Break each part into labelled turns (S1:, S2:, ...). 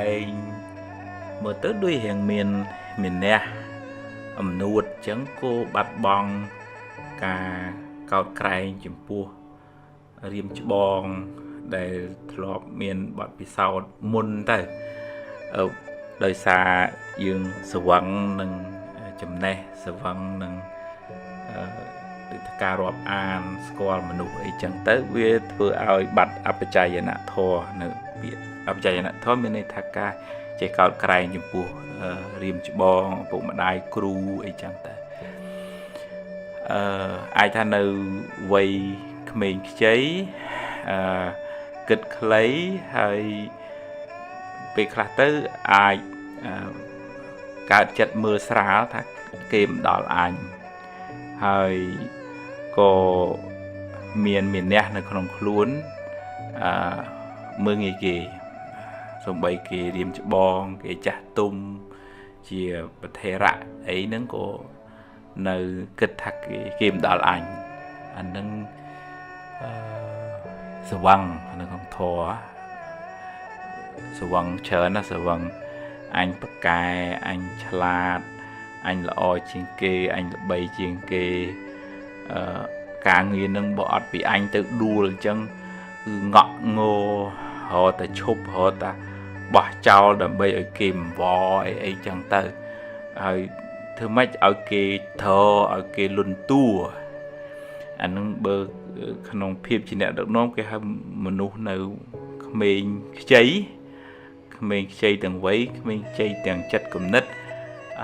S1: ឯងមើលទៅដូចរៀងមានមានះអំនួតអញ្ចឹងគោបាត់បង់ការកោតក្រែងចំពោះរៀមច្បងដែលធ្លាប់មានបទពិសោធន៍មុនទៅដោយសារយើងស្វឹងនឹងចំណេះស្វឹងនឹងដូចថាការរាប់អានស្គាល់មនុស្សអីចឹងទៅវាធ្វើឲ្យបាត់អបច្ច័យនធម៌នៅពាក្យអបច្ច័យនធម៌មានន័យថាការចេះកោតក្រែងចំពោះរៀមច្បងឪពុកម្ដាយគ្រូអីចឹងទៅអាចថានៅវ័យក្មេងខ្ចីគិតខ្លីហើយពេលខ្លះទៅអាចកើតចិត្តមើលស្រាលថាគេមិនដល់អញហើយក៏មានមានះនៅក្នុងខ្លួនមើលងាយគេសំបីគេរៀមច្បងគេចាស់ទុំជាប្រធេរៈអីហ្នឹងក៏នៅគិតថាគេមិនដល់អញអាហ្នឹងស្វឹងនៅក្នុងធម៌ស្វឹងច្រើនណាស់ស្វឹងអញប្រកែអញឆ្លាតអញល្អជាងគេអញល្បីជាងគេការងារនឹងបើអត់ពីអញទៅដួលអញ្ចឹងគឺងក់ងររតែឈប់រតែបោះចោលដើម្បីឲ្យគេមវអីអីចឹងទៅហើយធ្វើម៉េចឲ្យគេត្រឲ្យគេលន់តួអានឹងបើក្នុងភាពជាអ្នកដឹកនាំគេហៅមនុស្សនៅក្មេងខ្ចីក្មេងខ្ចីទាំងវ័យក្មេងខ្ចីទាំងចិត្តគំនិត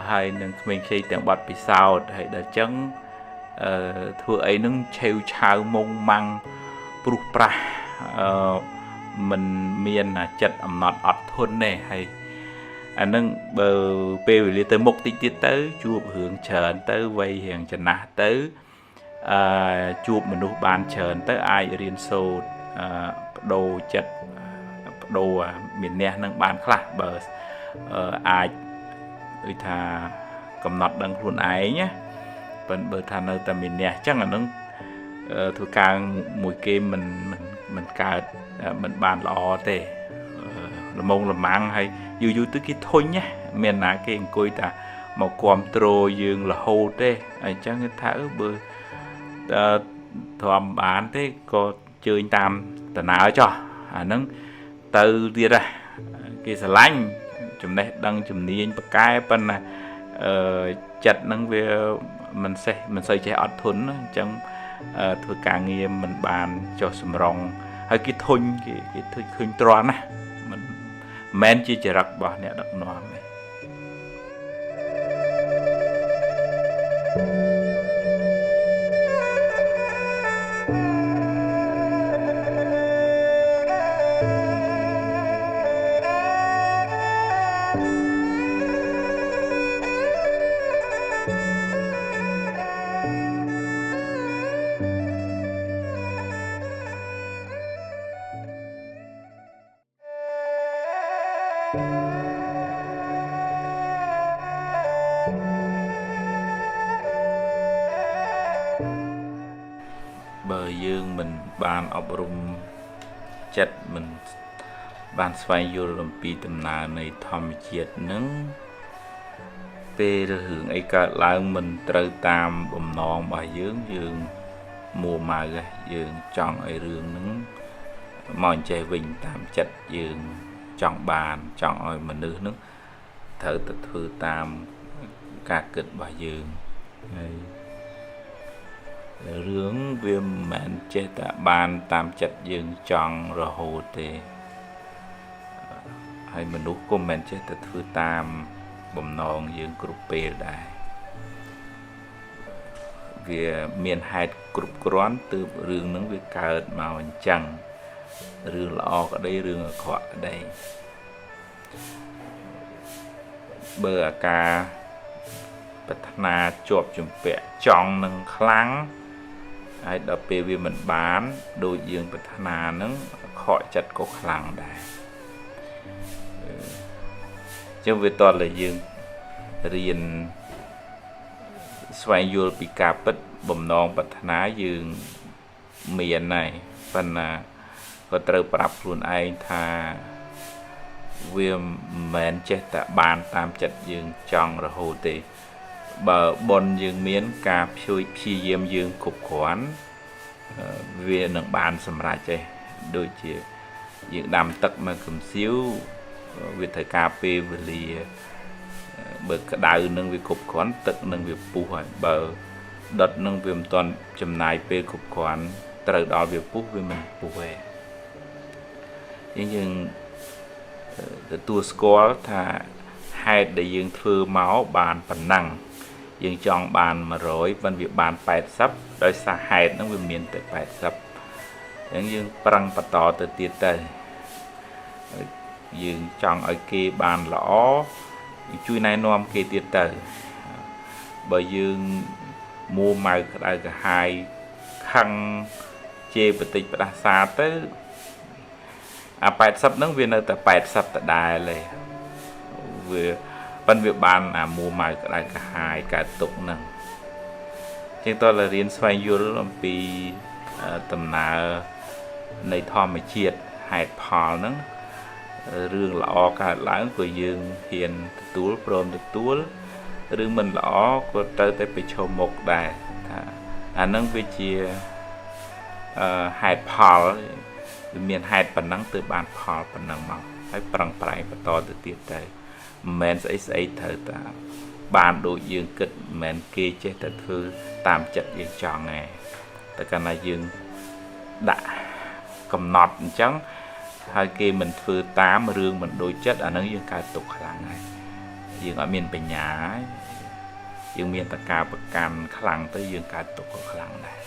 S1: ហើយនឹងក្មេងខ្ចីទាំងបទពិសោធន៍ហើយដល់ចឹងធ្វើអីនឹងឆេវឆាវមុងម៉ាំងព្រុសប្រាស់មិនមានចិត្តអំណត់អត់ធន់ទេហើយអានឹងបើពេលវេលាទៅមុខតិចទៀតទៅជួបរឿងច្រើនទៅវ័យរៀងចំណាស់ទៅជួបមនុស្សបានច្រើនទៅអាចរៀនសូត្របដូរចិត្តបដូរមានះនឹងបានខ្លះបើអាចដូចថាកំណត់ដឹងខ្លួនឯងណាប៉ុន្តែបើថានៅតែមានះអញ្ចឹងអានឹងធ្វើការមួយគេមិនមិនមិនកើតមិនបានល្អទេល្មងល្មាំងហើយយូរយូរទៅគេធុញណាមានណាគេអង្គុយតាមកគ្រប់គ្រងយើងរហូតទេអញ្ចឹងគេថាបើធំបានទេក៏ជើញតាមដំណើរចោះអាហ្នឹងទៅទៀតហ៎គេស្រឡាញ់ចំណេះដឹងជំនាញប្រកែប៉ុន្តែចិត្តហ្នឹងវាមិនសេះមិនសូវចេះអត់ធន់អញ្ចឹងធ្វើការងារមិនបានចុះសម្រងហើយគេធុញគេធុញឃើញទ្រាំណាមិនមែនជាចរិតរបស់អ្នកដឹកនាំទេបើយើងមិនបានអប់រំចិត្តមិនបានស្វែងយល់អំពីដំណើរនៃធម្មជាតិនឹងពេលរឿងអីកើតឡើងមិនត្រូវតាមបំណងរបស់យើងយើងមួម៉ៅយើងចង់ឲ្យរឿងនឹងមកអញ្ចេះវិញតាមចិត្តយើងចង់បានចង់ឲ្យមនុស្សនឹងត្រូវតែធ្វើតាមការគិតរបស់យើងហើយរឿងវាមិនមែនចេះតែបានតាមចិត្តយើងចង់រហូតទេហើយមនុស្សក៏មិនមែនចេះតែធ្វើតាមបំណងយើងគ្រប់ពេលដែរវាមានហេតុគ្រប់គ្រាន់ទើបរឿងហ្នឹងវាកើតមកអញ្ចឹងរឿងល្អក្តីរឿងអាក្រក់ក្តីបើអាការប្រាថ្នាជាប់ជំពាក់ចង់នឹងខ្លាំងហើយដល់ពេលវាមិនបានដូចយើងប្រាថ្នានឹងខកចិត្តក៏ខ្លាំងដែរចឹងវាតតែយើងរៀនស្វែងយល់ពីការពិតបំណងប្រាថ្នាយើងមានហើយប៉ុន្តែក៏ត្រូវប្រាប់ខ្លួនឯងថា វាមិនមែនចេះតែបានតាមចិត្តយើងចង់រហូតទេបើបុណ្យយើងមានការព្យាយាមយើងគ្រប់គ្រាន់វានឹងបានសម្រេចទេដូចជាយើងដាំទឹកមកកំសៀវវាត្រូវការពេលវេលាបើក្តៅនឹងវាគ្រប់គ្រាន់ទឹកនឹងវាពុះហើយបើដុតនឹងវាមិនទាន់ចំណាយពេលគ្រប់គ្រាន់ត្រូវដល់វាពុះវាមិនពុះទេយើងទទួលស្គាល់ថាហេតុដែលយើងធ្វើមកបានប៉ុណ្ណឹងយើងចង់បាន100ប៉ុន្តែវាបាន80ដោយសារហេតុហ្នឹងវាមានតែ80អញ្ចឹងយើងប្រឹងបន្តទៅទៀតទៅយើងចង់ឲ្យគេបានល្អជួយណែនាំគេទៀតទៅបើយើងមួម៉ៅក្តៅក្រហាយខឹងជេរបតិចផ្ដាសាទៅអា80ហ្នឹងវានៅតែ80ដដែលទេវាប៉ិនវាបានអាមួម៉ៅក្តៅក្រហាយកើតទុកហ្នឹងជាងតើរៀនស្វែងយល់អំពីដំណើរនៃធម្មជាតិហេតុផលហ្នឹងរឿងល្អកើតឡើងក៏យើងហ៊ានទទួលព្រមទទួលរឿងមិនល្អក៏ត្រូវតែប្រឈមមុខដែរថាអាហ្នឹងវាជាហេតុផលវាមានហេតុប៉ុណ្ណឹងទើបបានផលប៉ុណ្ណឹងមកហើយប្រឹងប្រែងបន្តទៅទៀតទៅមិនមែនស្អីស្អីត្រូវតែបានដូចយើងគិតមិនមែនគេចេះតែធ្វើតាមចិត្តយើងចង់ទេតែកាលណាយើងដាក់កំណត់អញ្ចឹងហើយគេមិនធ្វើតាមរឿងមិនដូចចិត្តអាហ្នឹងយើងកើតទុក្ខខ្លាំងហើយយើងអត់មានបញ្ញាយើងមានតែការប្រកាន់ខ្លាំងទៅយើងកើតទុក្ខក៏ខ្លាំងដែរ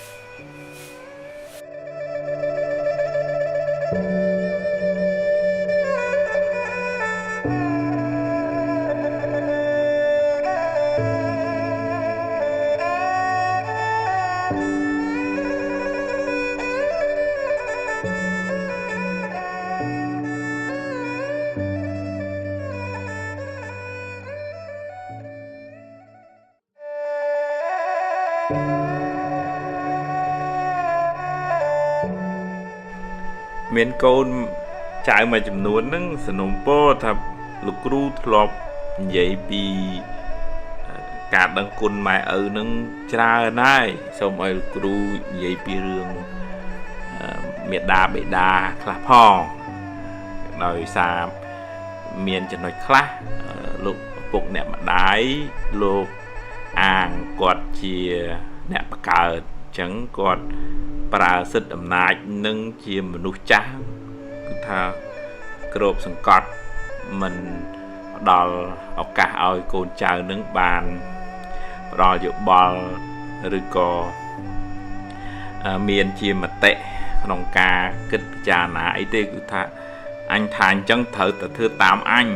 S1: មានកូនចៅមួយចំនួនហ្នឹងสนុំពរថាលោកគ្រូធ្លាប់និយាយពីការដឹងគុណម៉ែឪហ្នឹងច្រើនហើយសូមឲ្យលោកគ្រូនិយាយពីរឿងមេដាបេដាខ្លះផងដោយសារមានចំណុចខ្លះលោកឪពុកអ្នកម្ដាយលោកអាងគាត់ជាអ្នកបង្កើតអញ្ចឹងគាត់ប្រើសិទ្ធិអំណាចនឹងជាមនុស្សចាស់គឺថាគ្របសង្កត់មិនផ្ដល់ឱកាសឲ្យកូនចៅនឹងបានផ្ដល់យោបល់ឬក៏មានជាមតិក្នុងការគិតពិចារណាអីទេគឺថាអញថាអញ្ចឹងត្រូវតែធ្វើតាមអញ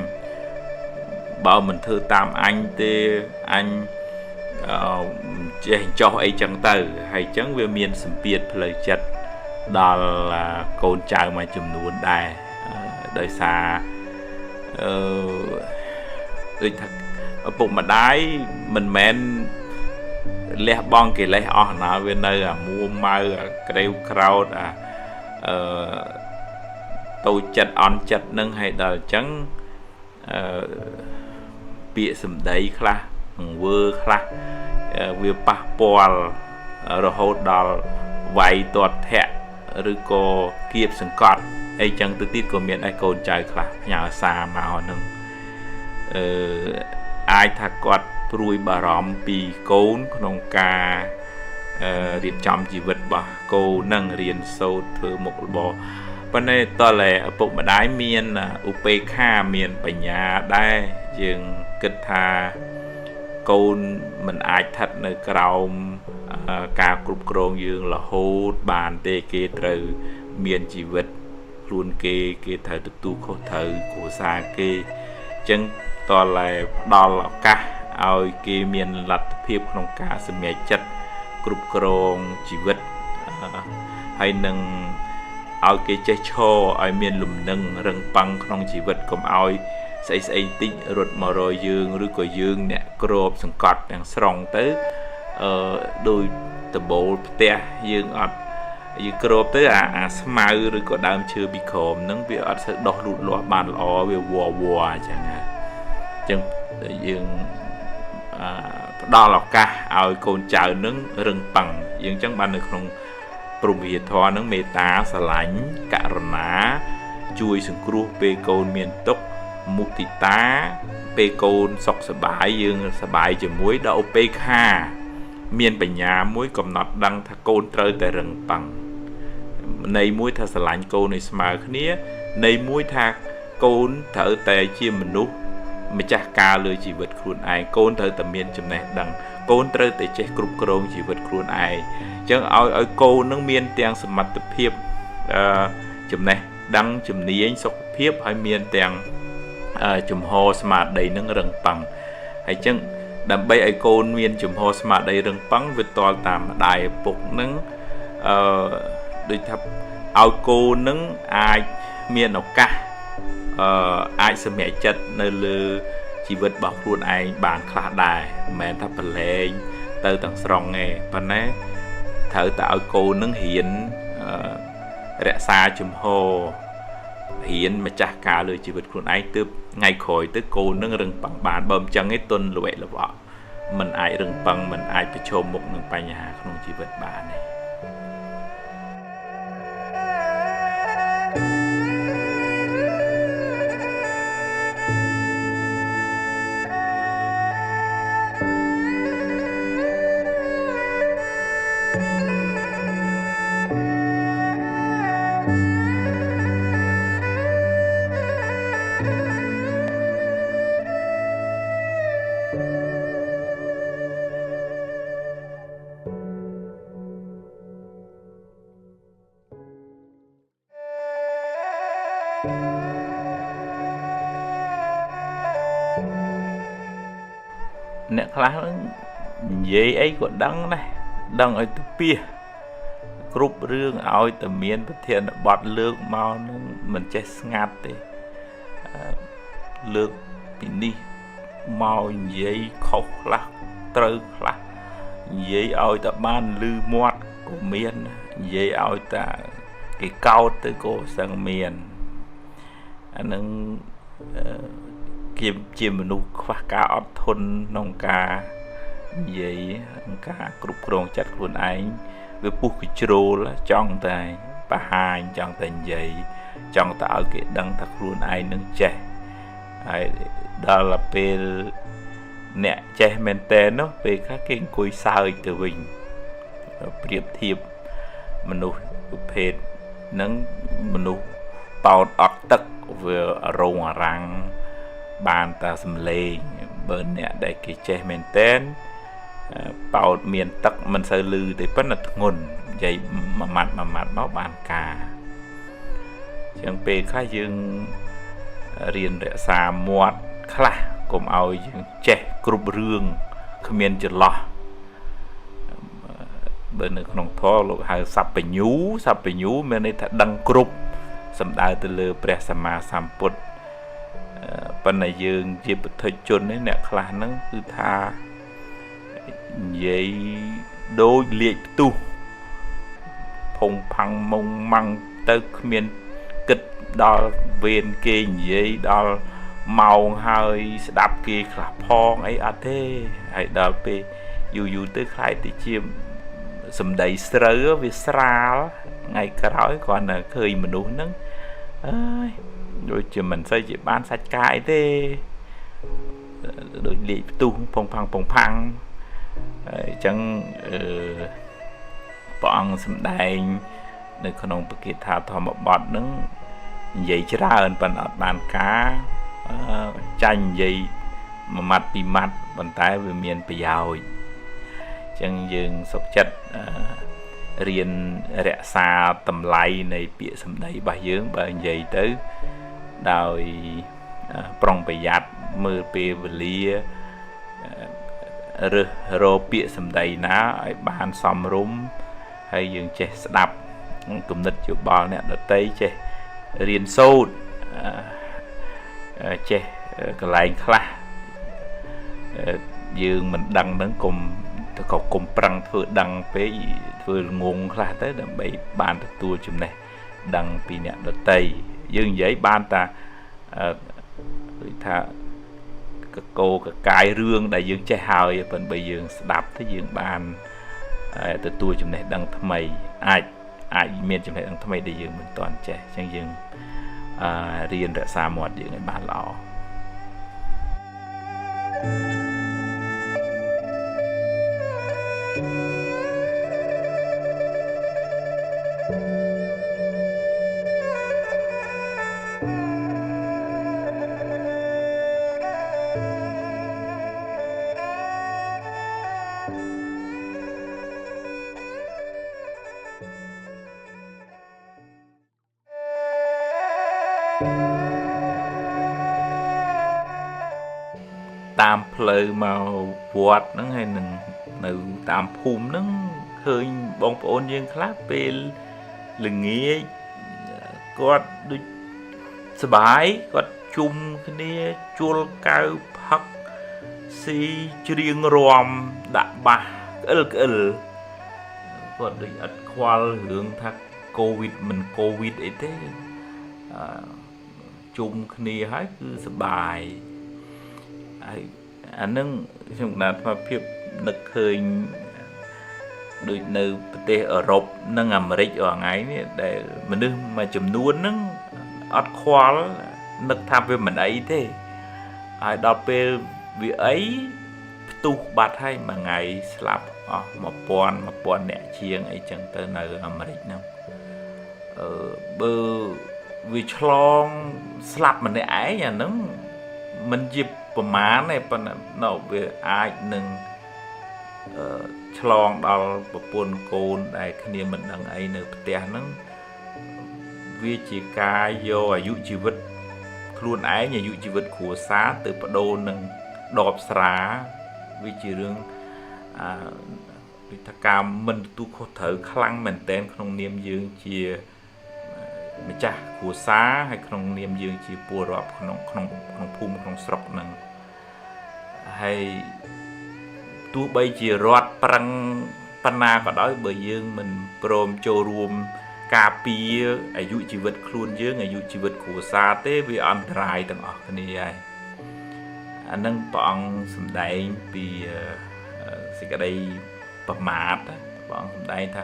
S1: បើមិនធ្វើតាមអញទេអញចេះចោះអីចឹងទៅហើយចឹងវាមានសម្ពាធផ្លូវចិត្តដល់កូនចៅមួយចំនួនដែរដោយសារដូចថាឪពុកម្ដាយមិនមែនលះបង់កិលេសអស់ណាវានៅអាមួម៉ៅអាក្រេវក្រោតអាតូចចិត្តអន់ចិត្តនឹងហើយដល់អញ្ចឹងពាក្យសម្ដីខ្លះទង្វើខ្លះវាប៉ះពាល់រហូតដល់វាយទាត់ធាក់ឬក៏គៀបសង្កត់អីចឹងទៅទៀតក៏មានឯកូនចៅខ្លះផ្ញើសារមកហ្នឹងអាចថាគាត់ព្រួយបារម្ភពីកូនក្នុងការរៀបចំជីវិតរបស់កូននឹងរៀនសូត្រធ្វើមុខរបរប៉ុន្តែតើឪពុកម្ដាយមានឧបេក្ខាមានបញ្ញាដែរយើងគិតថាកូនមិនអាចស្ថិតនៅក្រោមការគ្រប់គ្រងយើងរហូតបានទេគេត្រូវមានជីវិតខ្លួនគេគេត្រូវទទួលខុសត្រូវគ្រួសារគេអញ្ចឹងតើតែផ្ដល់ឱកាសឲ្យគេមានលទ្ធភាពក្នុងការសម្រេចចិត្តគ្រប់គ្រងជីវិតហើយនឹងឲ្យគេចេះឈរឲ្យមានលំនឹងរឹងប៉ឹងក្នុងជីវិតកុំឲ្យស្អីស្អីតិចរត់មករយយើងឬក៏យើងអ្នកគ្របសង្កត់ទាំងស្រុងទៅដោយដបូលផ្ទះយើងអត់ យើងគ្របទៅអាស្មៅឬក៏ដើមឈើពីក្រោមហ្នឹងវាអត់សូវដុះលូតលាស់បានល្អវាវល់វល់អញ្ចឹងណាអញ្ចឹងយើងផ្ដល់ឱកាសឲ្យកូនចៅនឹងរឹងប៉ឹងយើងអញ្ចឹងបាននៅក្នុងព្រហ្មវិហារធម៌នឹងមេត្តាស្រឡាញ់ករុណាជួយសង្គ្រោះពេលកូនមានទុក្ខមុទិតាពេលកូនសុខសប្បាយយើងសប្បាយជាមួយដល់ឧបេក្ខាមានបញ្ញាមួយកំណត់ដឹងថាកូនត្រូវតែរឹងប៉ឹងន័យមួយថាស្រឡាញ់កូនឲ្យស្មើគ្នាន័យមួយថាកូនត្រូវតែជាមនុស្សម្ចាស់ការលើជីវិតខ្លួនឯងកូនត្រូវតែមានចំណេះដឹងកូនត្រូវតែចេះគ្រប់គ្រងជីវិតខ្លួនឯងអញ្ចឹងឲ្យកូននឹងមានទាំងសមត្ថភាពចំណេះដឹងជំនាញសុខភាពហើយមានទាំងជំហរស្មារតីនឹងរឹងប៉ឹងហើយអញ្ចឹងដើម្បីឲ្យកូនមានជំហរស្មារតីរឹងប៉ឹងវាតល់តាមម្ដាយឪពុកនឹងដូចថាឲ្យកូននឹងអាចមានឱកាសអាចសម្រេចចិត្តនៅលើជីវិតរបស់ខ្លួនឯងបានខ្លះដែរមិនមែនថាប្រឡែងទៅទាំងស្រុងទេប៉ុន្តែត្រូវតែឲ្យកូននឹងរៀនរក្សាជំហររៀនម្ចាស់ការលើជីវិតខ្លួនឯងទើបថ្ងៃក្រោយទៅកូននឹងរឹងប៉ឹងបានបើមិនចឹងទេទុនល្វែកល្វក់មិនអាចរឹងប៉ឹងមិនអាចប្រឈមមុខនឹងបញ្ហាក្នុងជីវិតបានទេអ្នកខ្លះហ្នឹងនិយាយអីក៏ដឹងដែរដឹងឲ្យទៅពីគ្រប់រឿងឲ្យតែមានប្រធានបទលើកមកនឹងមិនចេះស្ងាត់ទេលើកពីនេះមកនិយាយខុសខ្លះត្រូវខ្លះនិយាយឲ្យតែបានលឺមាត់ក៏មាននិយាយឲ្យតែគេកោតទៅក៏សឹងមានអានឹងគេជាមនុស្សខ្វះការអត់ធន់ក្នុងការនិយាយក្នុងការគ្រប់គ្រងចិត្តខ្លួនឯងវាពុះកជ្រោលចង់តែបង្ហាញចង់តែនិយាយចង់តែឲ្យគេដឹងថាខ្លួនឯងនឹងចេះហើយដល់ពេលអ្នកចេះមែនតើនោះពេលខ្លះគេអង្គុយសើចទៅវិញប្រៀបធៀបមនុស្សប្រភេទនឹងមនុស្សប៉ោតអត់ទឹកវារងអារាំងបានតែសំឡេងបើអ្នកដែលគេចេះមែនតែនប៉ោតមានទឹកមិនសូវលឺទេប៉ុន្តែធ្ងន់និយាយមួយម៉ាត់មួយម៉ាត់មកបានការជាងពេលខ្លះយើងរៀនរក្សាមាត់ខ្លះកុំឲ្យយើងចេះគ្រប់រឿងគ្មានចន្លោះបើនៅក្នុងធម៌លោកហៅសព្វញ្ញូសព្វញ្ញូមានន័យថាដឹងគ្រប់សំដៅទៅលើព្រះសម្មាសម្ពុទ្ធប៉ុន្តែយើងជាពុទ្ធជននេះអ្នកខ្លះហ្នឹងគឺថានិយាយដូចលាកផ្ទុះផុងផាំងមុងម៉ាំងទៅគ្មានគិតដល់វេនគេនិយាយដល់ម៉ោងហើយស្ដាប់គេខ្លះផងអីអត់ទេហើយដល់ពេលយូរយូរទៅខ្លាយទៅជាសម្ដីស្រូវវាស្រាលថ្ងៃក្រោយគ្រាន់តែឃើញមនុស្សហ្នឹងអើយដូចជាមិនសូវជាបានសាច់កាយទេដូចលាកផ្ទុះផុងផាំងផុងផាំងអញ្ចឹងព្រះអង្គសម្ដែងនៅក្នុងពគាថាធម្មបទហ្នឹងនិយាយច្រើនប៉ុន្តែអត់បានការចាញ់និយាយមួយម៉ាត់ពីរម៉ាត់ប៉ុន្តែវាមានប្រយោជន៍អញ្ចឹងយើងសុខចិត្តរៀនរក្សាតម្លៃនៃពាក្យសម្ដីរបស់យើងបើនិយាយទៅដោយប្រុងប្រយ័ត្នមើលពេលវេលារើសរកពាក្យសម្ដីណាឲ្យបានសមរម្យហើយយើងចេះស្ដាប់គំនិតយោបល់អ្នកដទៃចេះរៀនសូត្រចេះកន្លែងខ្លះយើងមិនដឹងហ្នឹងកុំ ទៅក៏កុំប្រឹងធ្វើដឹងពេកធ្វើងងខ្លះទៅដើម្បីបានទទួលចំណេះដឹងពីអ្នកដទៃយើងនិយាយបានតាដូចថាកកោកកាយរឿងដែលយើងចេះហើយប៉ុន្តែបើយើងស្ដាប់ទៅយើងបានទទួលចំណេះដឹងថ្មីអាចមានចំណេះដឹងថ្មីដែលយើងមិនទាន់ចេះអញ្ចឹងយើងរៀនរក្សាមាត់យើងឲ្យបានល្អតាមផ្លូវមកវត្តហ្នឹងហើយនឹងនៅតាមភូមិហ្នឹងឃើញបងប្អូនយើងខ្លះពេលល្ងាចគាត់ដូចសប្បាយគាត់ជុំគ្នាជួលកៅផឹកស៊ីច្រៀងរាំដាក់បាសក្អិលក្អិលគាត់ដូចអត់ខ្វល់រឿងថាកូវីដមិនកូវីដអីទេជុំគ្នាហើយគឺសប្បាយហើយអានឹងខ្ញុំណាត់ថាភាពនឹកឃើញដូចនៅប្រទេសអឺរ៉ុបនិងអាមេរិករាល់ថ្ងៃនេះដែលមនុស្សមួយចំនួនហ្នឹងអត់ខ្វល់នឹកថាវាមិនអីទេហើយដល់ពេលវាអីផ្ទុះបាត់ហើយមួយថ្ងៃស្លាប់អស់1000អ្នកជាងអីចឹងទៅនៅអាមេរិកហ្នឹងបើវាឆ្លងស្លាប់ម្នាក់ឯងអាហ្នឹងមិនជាប្រមាណទេប៉ុន្តែនៅវាអាចនឹងឆ្លងដល់ប្រពន្ធកូនដែលគ្នាមិនដឹងអីនៅផ្ទះហ្នឹងវាជាការយកអាយុជីវិតខ្លួនឯងអាយុជីវិតគ្រួសារទៅបដូរនឹងដបស្រាវាជារឿងដូចថាការមិនទទួលខុសត្រូវខ្លាំងមែនទែនក្នុងនាមយើងជាម្ចាស់គ្រួសារហើយក្នុងនាមយើងជាពលរដ្ឋក្នុងក្នុងក្នុងភូមិក្នុងស្រុកហ្នឹងហើយទោះបីជារដ្ឋប្រឹងប៉ុណ្ណាក៏ដោយបើយើងមិនព្រមចូលរួមការពារអាយុជីវិតខ្លួនយើងអាយុជីវិតគ្រួសារទេវាអន្តរាយទាំងអស់គ្នាហើយអានឹងព្រះអង្គសម្ដែងពីសេចក្តីប្រមាទព្រះអង្គសម្ដែងថា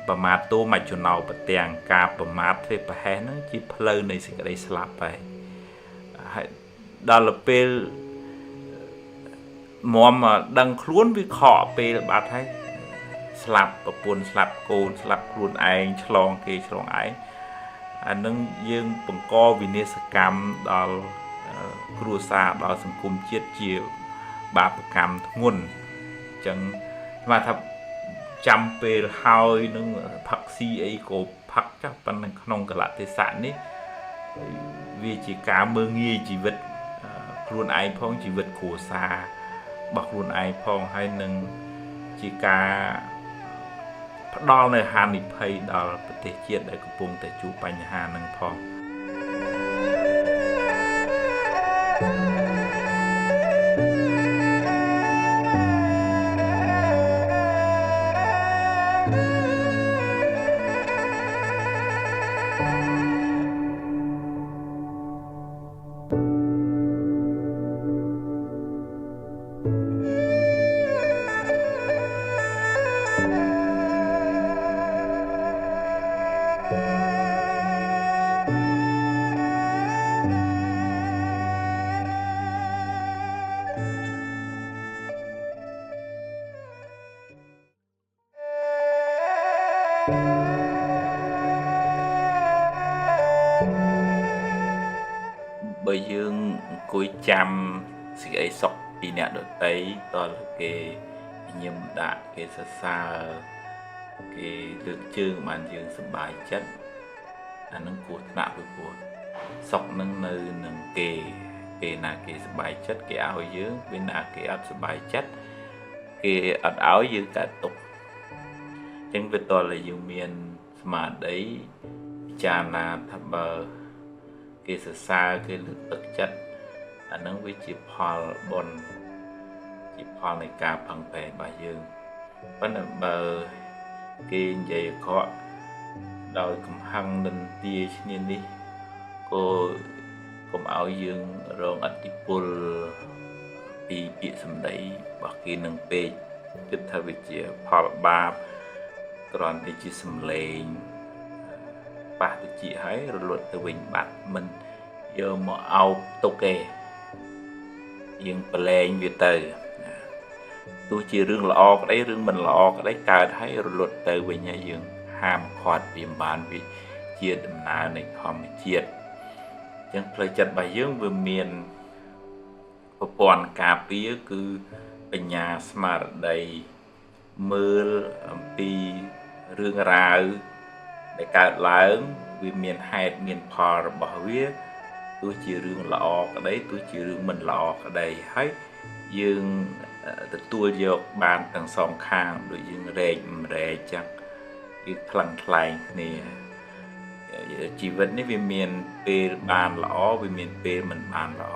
S1: ប្រមាទតោមច្ចណោប្រទាំងការប្រមាទធ្វើប្រហែសហ្នឹងជាផ្លូវនៃសេចក្តីស្លាប់ហើយហើយដល់ពេលមុំដឹងខ្លួនវាខកពេលបាត់ហើយស្លាប់ប្រពន្ធស្លាប់កូនស្លាប់ខ្លួនឯងឆ្លងគេឆ្លងឯងអានឹងយើងបង្កវិនាសកម្មដល់គ្រួសារដល់សង្គមជាតិជាបាបកម្មធ្ងន់អញ្ចឹងស្មានថាចាំពេលហើយនឹងផឹកស៊ីអីក៏ផឹកចុះប៉ុន្តែក្នុងកលៈទេសៈនេះវាជាការមើលងាយជីវិតខ្លួនឯងផងជីវិតគ្រួសាររបស់ខ្លួនឯងផងហើយនឹងជាការផ្ដល់នៅហានិភ័យដល់ប្រទេសជាតិដែលកំពុងតែជួបបញ្ហានឹងផងបើយើងអង្គុយចាំសេចក្តីសុខពីអ្នកដទៃតើគេញឹមដាក់គេសរសើរគេលើកជើងបានយើងសប្បាយចិត្តអានឹងគ្រោះថ្នាក់ពីព្រោះសុខនឹងនៅនឹងគេពេលណាគេសប្បាយចិត្តគេឲ្យយើងពេលណាគេអត់សប្បាយចិត្តគេអត់ឲ្យយើងកើតទុក្ខអញ្ចឹងវាតើយើងមានស្មារតីពិចារណាថាបើគេសរសើរគេលើកទឹកចិត្តអានឹងវាជាផលបុណ្យ ជាផលនៃការប្រឹងប្រែងរបស់យើងប៉ុន្តែបើគេនិយាយអាក្រក់ដោយកំហឹងនិន្ទាឈ្នានេះក៏កុំឲ្យយើងរងឥទ្ធិពលពីពាក្យសម្ដីរបស់គេនឹងពេកគិតថាវាជាផលបាបគ្រាន់តែជាសំឡេងប៉ះតិចហើយរលត់ទៅវិញបាត់មិនយកមកអោបទុកទេយើងប្រឡែងវាទៅទោះជារឿងល្អក្តីរឿងមិនល្អក្តីកើតហើយរលត់ទៅវិញហើយយើងហាមឃាត់វាមិនបានវាជាដំណើរនៃធម្មជាតិអញ្ចឹងផ្លូវចិត្តរបស់យើងវាមានប្រព័ន្ធការពារគឺបញ្ញាស្មារតីមើលអំពីរឿងរ៉ាវដែលកើតឡើងវាមានហេតុមានផលរបស់វាទោះជារឿងល្អក្តីទោះជារឿងមិនល្អក្តីហើយយើងទទួលយកបានទាំងសងខាងដូចយើងរែកមិនរែកចឹងគឺថ្លឹងថ្លែងគ្នាជីវិតនេះវាមានពេលបានល្អវាមានពេលមិនបានល្អ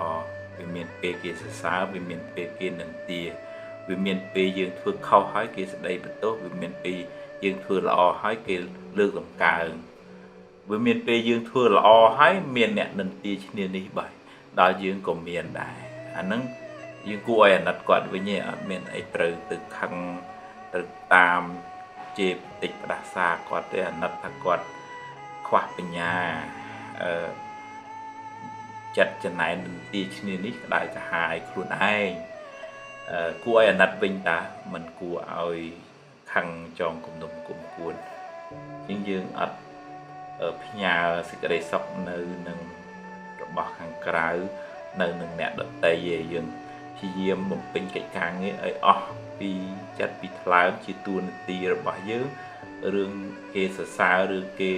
S1: វាមានពេលគេសរសើរវាមានពេលគេនិន្ទាវាមានពេលយើងធ្វើខុសហើយគេស្ដីបន្ទោសវាមានពេលយើងធ្វើល្អហើយគេលើកតម្កើងវាមានពេលយើងធ្វើល្អហើយមានអ្នកនិន្ទាឈ្នានេះបើដល់យើងក៏មានដែរអាហ្នឹងយើងគួរឲ្យអាណិតគាត់វិញឯងអត់មានអីត្រូវទៅខឹងទៅតាមជេរបតិចផ្ដាសាគាត់ទេអាណិតថាគាត់ខ្វះបញ្ញាចិត្តចំណែននិន្ទាឈ្នានេះក្តៅក្រហាយខ្លួនឯងគួរឲ្យអាណិតវិញតាមិនគួរឲ្យខឹងចងគំនុំគុំគួនជាងយើងអត់ផ្ញើសេចក្តីសុខនៅនឹងរបស់ខាងក្រៅនៅនឹងអ្នកដទៃឯងយើងព្យាយាមបំពេញកិច្ចការងារឲ្យអស់ពីចិត្តពីថ្លើមជាតួនាទីរបស់យើងរឿងគេសរសើររឿងគេ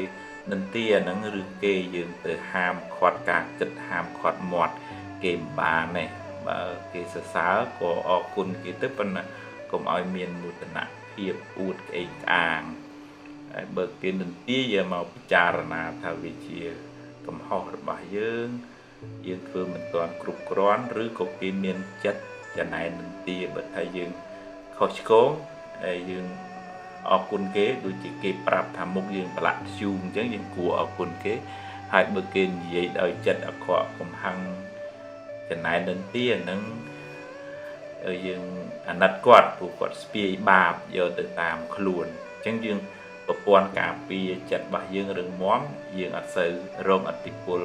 S1: និន្ទាហ្នឹងរឿងគេយើងទៅហាមឃាត់ការគិតហាមឃាត់មាត់គេមិនបានទេបើគេសរសើរក៏អរគុណគេទៅប៉ុន្តែកុំឲ្យមានមោទនភាពអួតក្អេកក្អាងហើយបើគេនិន្ទាយកមកពិចារណាថាវាជាកំហុសរបស់យើងយើងធ្វើមិនទាន់គ្រប់គ្រាន់ឬក៏គេមានចិត្តចំណែននិន្ទាបើថាយើងខុសឆ្គងហើយយើងអរគុណគេដូចជាគេប្រាប់ថាមុខយើងប្រឡាក់ធ្យូងអញ្ចឹងយើងគួរអរគុណគេហើយបើគេនិយាយដោយចិត្តអាក្រក់កំហឹងចំណែននិន្ទាហ្នឹងយើងអាណិតគាត់ព្រោះគាត់ស្ពាយបាបយកទៅតាមខ្លួនអញ្ចឹងយើងប្រព័ន្ធការពារចិត្តរបស់យើងរឹងមាំយើងអត់សូវរងឥទ្ធិពល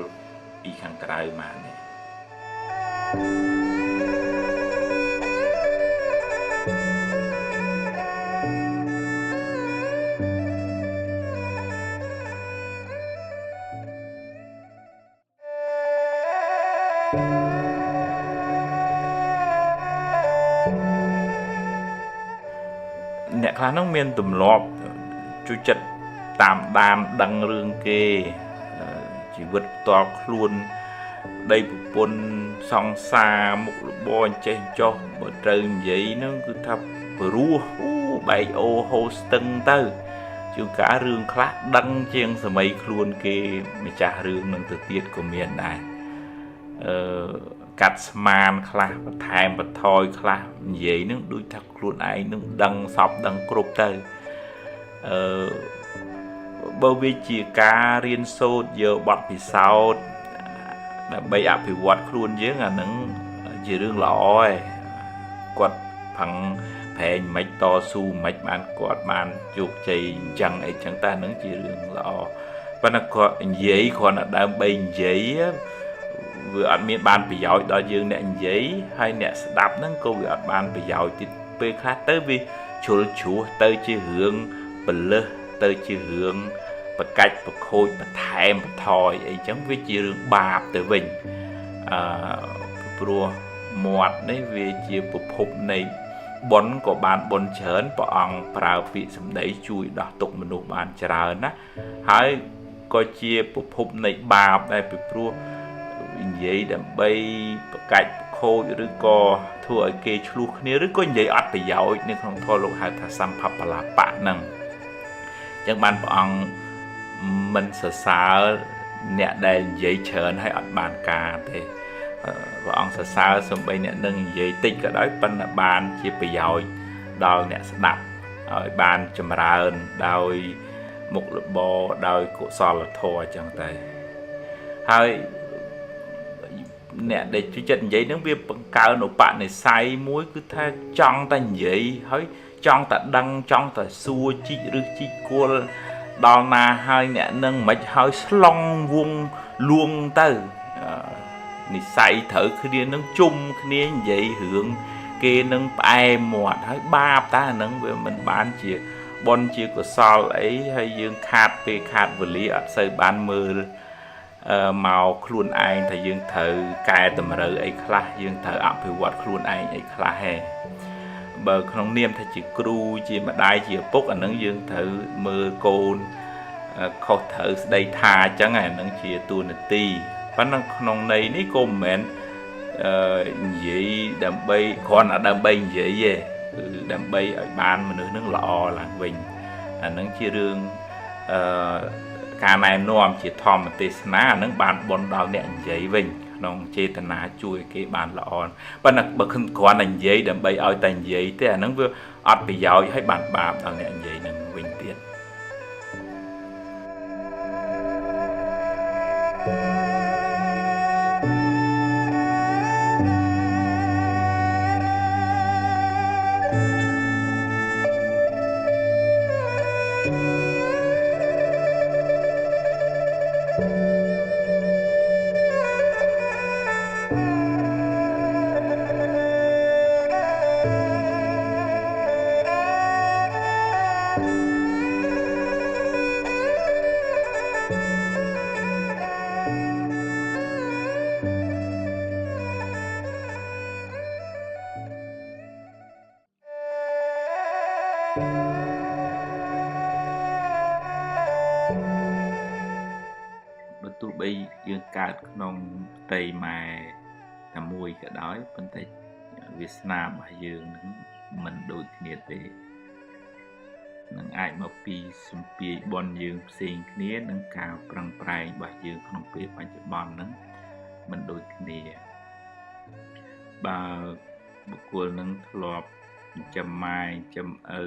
S1: ពីខាងក្រៅមកនេះអ្នកខ្លះហ្នឹងមានទម្លាប់ជួយចិត្តតាមដានដឹងរឿងគេជីវិតផ្ទាល់ខ្លួនប្តីប្រពន្ធសង្សារមុខរបរអញ្ចេះចុះបើត្រូវនិយាយហ្នឹងគឺថាព្រោះអូបែកអូហូស្ទឹងទៅជួនកាលរឿងខ្លះដឹងជាងសម័យខ្លួនគេម្ចាស់រឿងនឹងទៅទៀតក៏មានដែរកាត់ស្មានខ្លះបន្ថែមបន្ថយខ្លះនិយាយនឹងដូចថាខ្លួនឯងនឹងដឹងសពដឹងគ្រប់ទៅបើវាជាការរៀនសូត្រយកបទពិសោធន៍ដើម្បីអភិវឌ្ឍខ្លួនយើងអានឹងជារឿងល្អឯងគាត់ផឹងប្រែងមិនតស៊ូមិនបានគាត់បានជោគជ័យអញ្ចឹងអីចឹងតែអានឹងជារឿងល្អប៉ុន្តែគាត់និយាយគ្រាន់តែដើម្បីនិយាយវាអត់មានបានប្រយោជន៍ដល់យើងអ្នកនិយាយហើយអ្នកស្ដាប់ហ្នឹងក៏វាអត់បានប្រយោជន៍ទៀតពេលខ្លះទៅវាជ្រុលជ្រោះទៅជារឿងពលឹះទៅជារឿងបកាច់ប្រខូចបន្ថែមបន្ថយអីចឹងវាជារឿងបាបទៅវិញព្រោះមាត់នេះវាជាប្រភពនៃបុណ្យក៏បានបុណ្យច្រើនព្រះអង្គប្រើពាក្យសម្ដីជួយដោះទុក្ខមនុស្សបានច្រើនណាហើយក៏ជាប្រភពនៃបាបដែរពីព្រោះនិយាយដើម្បីបកាច់ប្រខូចឬក៏ធ្វើឲ្យគេឆ្លោះគ្នាឬក៏និយាយអត់ប្រយោជន៍នៅក្នុងធម៌លោកហៅថាសម្ភបលាបៈហ្នឹងអញ្ចឹងបានព្រះអង្គមិនសរសើរអ្នកដែលនិយាយច្រើនហើយអត់បានការទេ ព្រះអង្គសរសើរសំបីអ្នកនឹងនិយាយតិចក៏ដោយប៉ុន្តែបានជាប្រយោជន៍ដល់អ្នកស្ដាប់ឲ្យបានចម្រើនដោយមុខរបរដោយកុសលធម៌អញ្ចឹងទៅហើយអ្នកដែលជួយចិត្តនិយាយនឹងវាបង្កើនឧបនិស្ស័យមួយគឺថាចង់តែនិយាយហើយចង់តែដឹងចង់តែសួរជីកឬជីកគល់ដល់ណាហើយអ្នកនឹងមិនហើយស្លង់វងលួងទៅនិស័យត្រូវគ្នានឹងជុំគ្នានិយាយរឿងគេនឹងផ្អែមមាត់ហើយបាបតាអានឹងវាមិនបានជាបុណ្យជាកុសលអីហើយយើងខាតពេលខាតវេលាអត់សូវបានមើលមកខ្លួនឯងថាយើងត្រូវកែតម្រូវអីខ្លះយើងត្រូវអភិវឌ្ឍខ្លួនឯងអីខ្លះហេបើក្នុងនាមថាជាគ្រូជាម្ដាយជាឪពុកអានឹងយើងត្រូវមើលកូនខុសត្រូវស្ដីថាអញ្ចឹងអានឹងជាតួនាទីប៉ុន្តែក្នុងន័យនេះក៏មិនមែននិយាយដើម្បីគ្រាន់តែដើម្បីនិយាយទេគឺដើម្បីឲ្យបានមនុស្សនឹងល្អឡើងវិញអានឹងជារឿងការណែនាំជាធម្មទេសនាអានឹងបានបុណ្យដល់អ្នកនិយាយវិញក្នុងចេតនាជួយគេបានល្អប៉ុន្តែបើគ្រាន់តែនិយាយដើម្បីឲ្យតែនិយាយទេអានឹងវាអត់ប្រយោជន៍ហើយបានបាបដល់អ្នកនិយាយនឹងវិញទៀតបើទោះបីយើងកើតក្នុងផ្ទៃម៉ែតែមួយក៏ដោយប៉ុន្តែវាសនារបស់យើងនឹងមិនដូចគ្នាទេនឹងអាចមកពីសម្ពាយបុណ្យយើងផ្សេងគ្នានិងការប្រឹងប្រែងរបស់យើងក្នុងពេលបច្ចុប្បន្ននឹងមិនដូចគ្នាបើបុគ្គលនឹងធ្លាប់ចិញ្ចឹមម៉ែចិញ្ចឹមឪ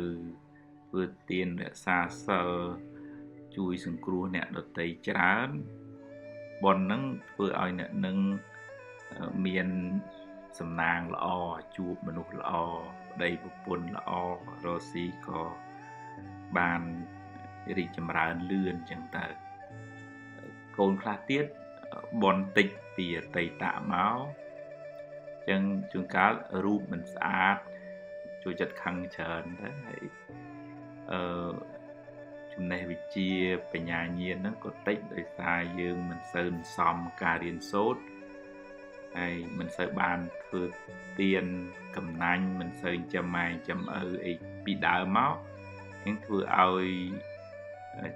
S1: ធ្វើទានរក្សាសិលជួយសង្គ្រោះអ្នកដទៃច្រើនបុណ្យនឹងធ្វើឲ្យអ្នកនឹងមានសំណាងល្អជួបមនុស្សល្អប្តីប្រពន្ធល្អរកស៊ីក៏បានរីកចម្រើនលឿនចឹងទៅកូនខ្លះទៀតបុណ្យតិចពីអតីតមកចឹងជួនកាលរូបមិនស្អាតចូលចិត្តខឹងច្រើនទៅហើយចំណេះវិជ្ជាបញ្ញាញាណហ្នឹងក៏តិចដោយសារយើងមិនសូវសមការរៀនសូត្រហើយមិនសូវបានធ្វើទានកំណាញ់មិនសូវចិញ្ចឹមម៉ែចិញ្ចឹមឪអីពីដើមមកហ្នឹងធ្វើឲ្យ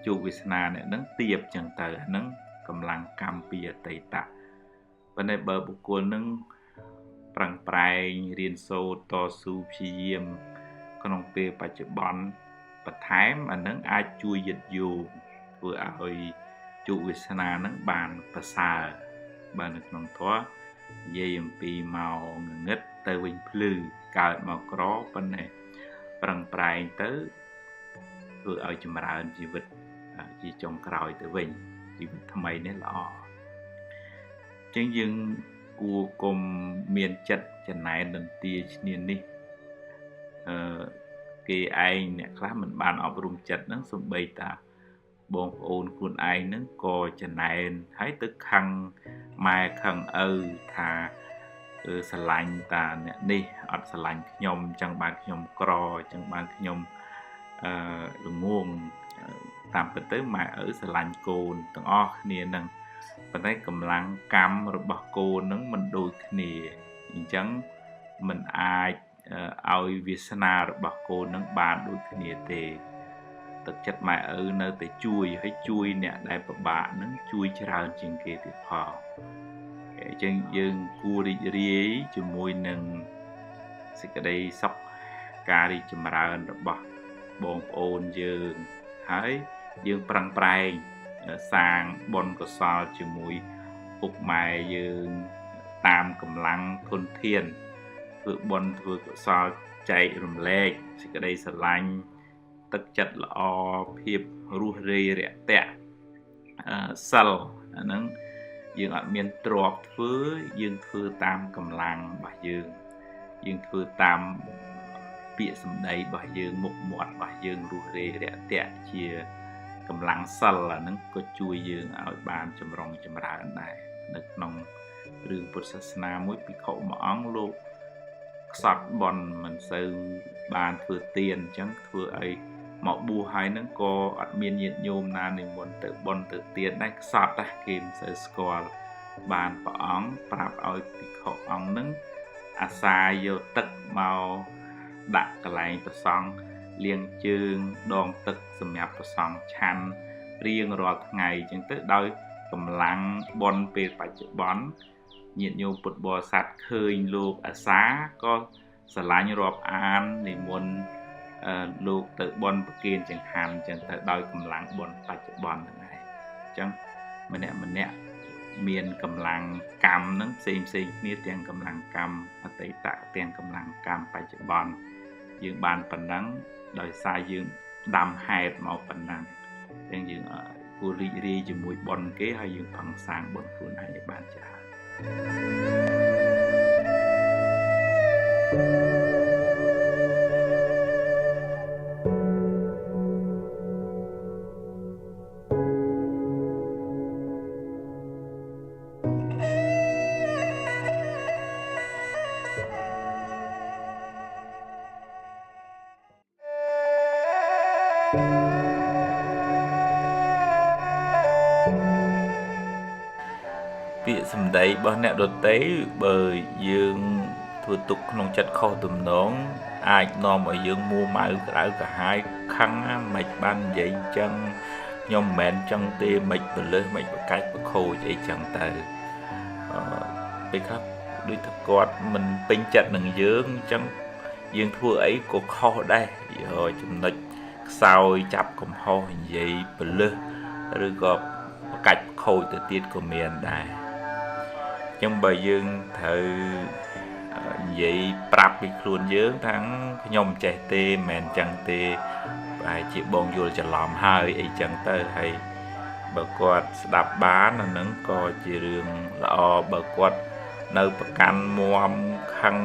S1: ជោគវាសនាអ្នកហ្នឹងទាបចឹងទៅអាហ្នឹងកម្លាំងកម្មពីអតីតប៉ុន្តែបើបុគ្គលហ្នឹងប្រឹងប្រែងរៀនសូត្រតស៊ូព្យាយាមក្នុងពេលបច្ចុប្បន្នបន្ថែមអានឹងអាចជួយយឹតយោងធ្វើឲ្យជោគវាសនានឹងបានប្រសើរបើនៅក្នុងធម៌និយាយអំពីមកងងឹតទៅវិញភ្លឺកើតមកក្រប៉ុន្តែប្រឹងប្រែងទៅធ្វើឲ្យចម្រើនជីវិតជាចុងក្រោយទៅវិញជីវិតថ្មីនេះល្អអញ្ចឹងយើងគួរគុំមានចិត្តចំណែននន្ទាឈ្នានេះគេឯងអ្នកខ្លះមិនបានអប់រំចិត្តហ្នឹងសំបីតាបងប្អូនខ្លួនឯងហ្នឹងក៏ចំណែនហើយទៅខឹងម៉ែខឹងឪថាស្រឡាញ់តាអ្នកនេះអត់ស្រឡាញ់ខ្ញុំអញ្ចឹងបានខ្ញុំក្រអញ្ចឹងបានខ្ញុំល្ងងតាមពិតទៅម៉ែឪស្រឡាញ់កូនទាំងអស់គ្នាហ្នឹងប៉ុន្តែកម្លាំងកម្មរបស់កូនហ្នឹងមិនដូចគ្នាអញ្ចឹងមិនអាចឲ្យវាសនារបស់កូននឹងបានដូចគ្នាទេទឹកចិត្តម៉ែឪនៅតែជួយហើយជួយអ្នកដែលពិបាកនឹងជួយច្រើនជាងគេទៀតផងអញ្ចឹងយើងគួររីករាយជាមួយនឹងសេចក្តីសុខការរីកចម្រើនរបស់បងប្អូនយើងហើយយើងប្រឹងប្រែងសាងបុណ្យកុសលជាមួយពុកម៉ែយើង តាមកម្លាំងធនធានធ្វើបុណ្យធ្វើកុសលចែករំលែកសេចក្តីស្រឡាញ់ទឹកចិត្តល្អភាពរួសរាយរាក់ទាក់សិលអាហ្នឹងយើងអត់មានទ្រព្យធ្វើយើងធ្វើតាមកម្លាំងរបស់យើងយើងធ្វើតាមពាក្យសម្ដីរបស់យើងមុខមាត់របស់យើងរួសរាយរាក់ទាក់ជាកម្លាំងសិលអាហ្នឹងក៏ជួយយើងឲ្យបានចម្រុងចម្រើនដែរនៅក្នុងរឿងពុទ្ធសាសនាមួយភិក្ខុមួយអង្គលោកខ្សត់បន់មិនសូវបានធ្វើទានអញ្ចឹងធ្វើឲ្យមកបួសហើយហ្នឹងក៏អត់មានញាតិញោមណានិមន្តទៅបន់ទៅទានដែរខ្សត់ណាគេមិនសូវស្គាល់បានព្រះអង្គប្រាប់ឲ្យភិក្ខុអង្គហ្នឹងអាសាយកទឹកមកដាក់កន្លែងព្រះសង្ឃលាងជើងដងទឹកសម្រាប់ព្រះសង្ឃឆាន់រៀងរាល់ថ្ងៃអញ្ចឹងទៅដោយកម្លាំងបុណ្យពេលបច្ចុប្បន្នញាតិញោមពុទ្ធបរិស័ទឃើញលោកអាសាក៏ស្រឡាញ់រាប់អាននិមន្តលោកទៅបុណ្យប្រគេនចង្ហាន់អញ្ចឹងទៅដោយកម្លាំងបុណ្យបច្ចុប្បន្នហ្នឹងឯងអញ្ចឹងម្នាក់ម្នាក់មានកម្លាំងកម្មហ្នឹងផ្សេងផ្សេងគ្នាទាំងកម្លាំងកម្មអតីតទាំងកម្លាំងកម្មបច្ចុប្បន្នយើងបានប៉ុណ្ណឹងដោយសារយើងដាំហេតុមកប៉ុណ្ណឹងអញ្ចឹងយើងគួររីករាយជាមួយបុណ្យគេហើយយើងប្រឹងសាងបុណ្យខ្លួនឯងឲ្យបានច្រើនពាក្យសម្ដីរបស់អ្នកដទៃបើយើងធ្វើទុកក្នុងចិត្តខុសទំនងអាចនាំឲ្យយើងមួម៉ៅក្តៅក្រហាយខឹងមិនបាននិយាយអញ្ចឹងខ្ញុំមិនមែនចឹងទេមិនបលឹះមិនប្រកាច់ប្រខូចអីចឹងទៅពេលខ្លះដូចថាគាត់មិនពេញចិត្តនឹងយើងអញ្ចឹងយើងធ្វើអីក៏ខុសដែរចំណុចខ្សោយចាប់កំហុសនិយាយបលឹះឬក៏ប្រកាច់ប្រខូចទៅទៀតក៏មានដែរចឹងបើយើងត្រូវនិយាយប្រាប់ពីខ្លួនយើងថាខ្ញុំចេះទេមិនមែនចឹងទេប្រហែលជាបងយល់ច្រឡំហើយអីចឹងទៅហើយបើគាត់ស្ដាប់បានអាហ្នឹងក៏ជារឿងល្អបើគាត់នៅប្រកាន់មាំខឹង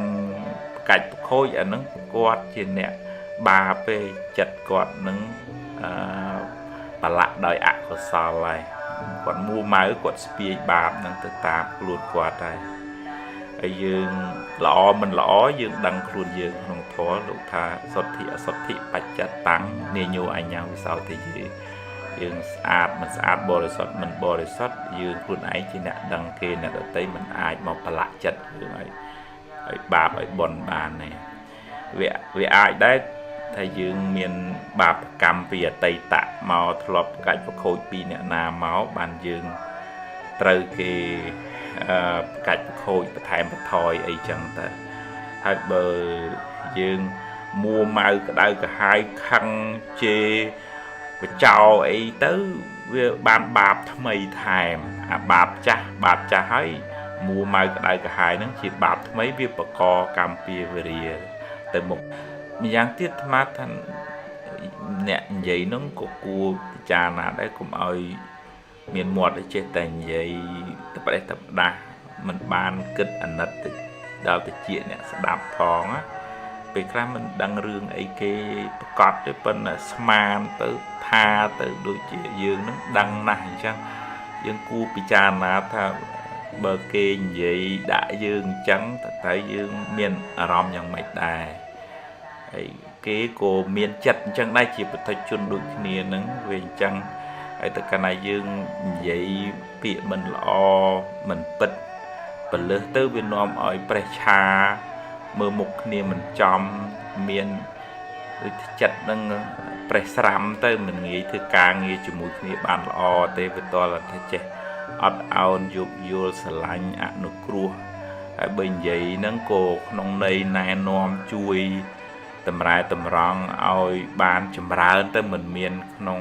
S1: ប្រកាច់ប្រខូចអាហ្នឹងគាត់ជាអ្នកបាបទេចិត្តគាត់នឹងប្រឡាក់ដោយអកុសលហើយគាត់មួម៉ៅគាត់ស្ពាយបាបនឹងទៅតាមខ្លួនគាត់ហើយហើយយើងល្អមិនល្អយើងដឹងខ្លួនយើងក្នុងធម៌លោកថាសុទ្ធិអសុទ្ធិបច្ចតាំងនាញោអញ្ញាវិសោទយេយើងស្អាតមិនស្អាតបរិសុទ្ធមិនបរិសុទ្ធយើងខ្លួនឯងជាអ្នកដឹងគេអ្នកដទៃមិនអាចមកប្រឡាក់ចិត្តយើងឲ្យបាបឲ្យបុណ្យបានទេវាអាចដែរថាយើងមានបាបកម្មពីអតីតមកធ្លាប់កាច់ប្រខូចពីអ្នកណាមកបានយើងត្រូវគេកាច់ប្រខូចបន្ថែមបន្ថយអីចឹងទៅហើយបើយើងមួម៉ៅក្តៅក្រហាយខឹងជេរបចោអីទៅវាបានបាបថ្មីថែមអាបាបចាស់បាបចាស់ហើយមួម៉ៅក្តៅក្រហាយហ្នឹងជាបាបថ្មីវាបកកម្មពៀវរាទៅមុខម្យ៉ាងទៀតអាត្មាថាអ្នកនិយាយហ្នឹងក៏គួរពិចារណាដែរកុំឲ្យមានមាត់ចេះតែនិយាយតប្រេះតផ្ដាស់មិនបានគិតអាណិតទៅដល់តិចអ្នកស្ដាប់ផងណាពេលខ្លះមិនដឹងរឿងអីគេប្រកាសទេប៉ុន្តែស្មានទៅថាទៅដូចជាយើងនឹងដឹងណាស់អញ្ចឹងយើងគួរពិចារណាថាបើគេនិយាយដាក់យើងអញ្ចឹងតើយើងមានអារម្មណ៍យ៉ាងម៉េចដែរហើយគេក៏មានចិត្តអញ្ចឹងដែរជាពុទ្ធជនដូចគ្នានឹងវាអញ្ចឹងហើយតែកាលណាយើងនិយាយពាក្យមិនល្អមិនពិតពលឹះទៅវានាំឲ្យប្រេះឆាមើលមុខគ្នាមិនចំមានដូចចិត្តនឹងប្រេះស្រាំទៅមិនងាយធ្វើការងារជាមួយគ្នាបានល្អទេវាតលថាចេះអត់ឱនយោគយល់ស្រឡាញ់អនុគ្រោះហើយបើនិយាយហ្នឹងក៏ក្នុងន័យណែនាំជួយតម្រែតម្រង់ឲ្យបានចម្រើនទៅមិនមានក្នុង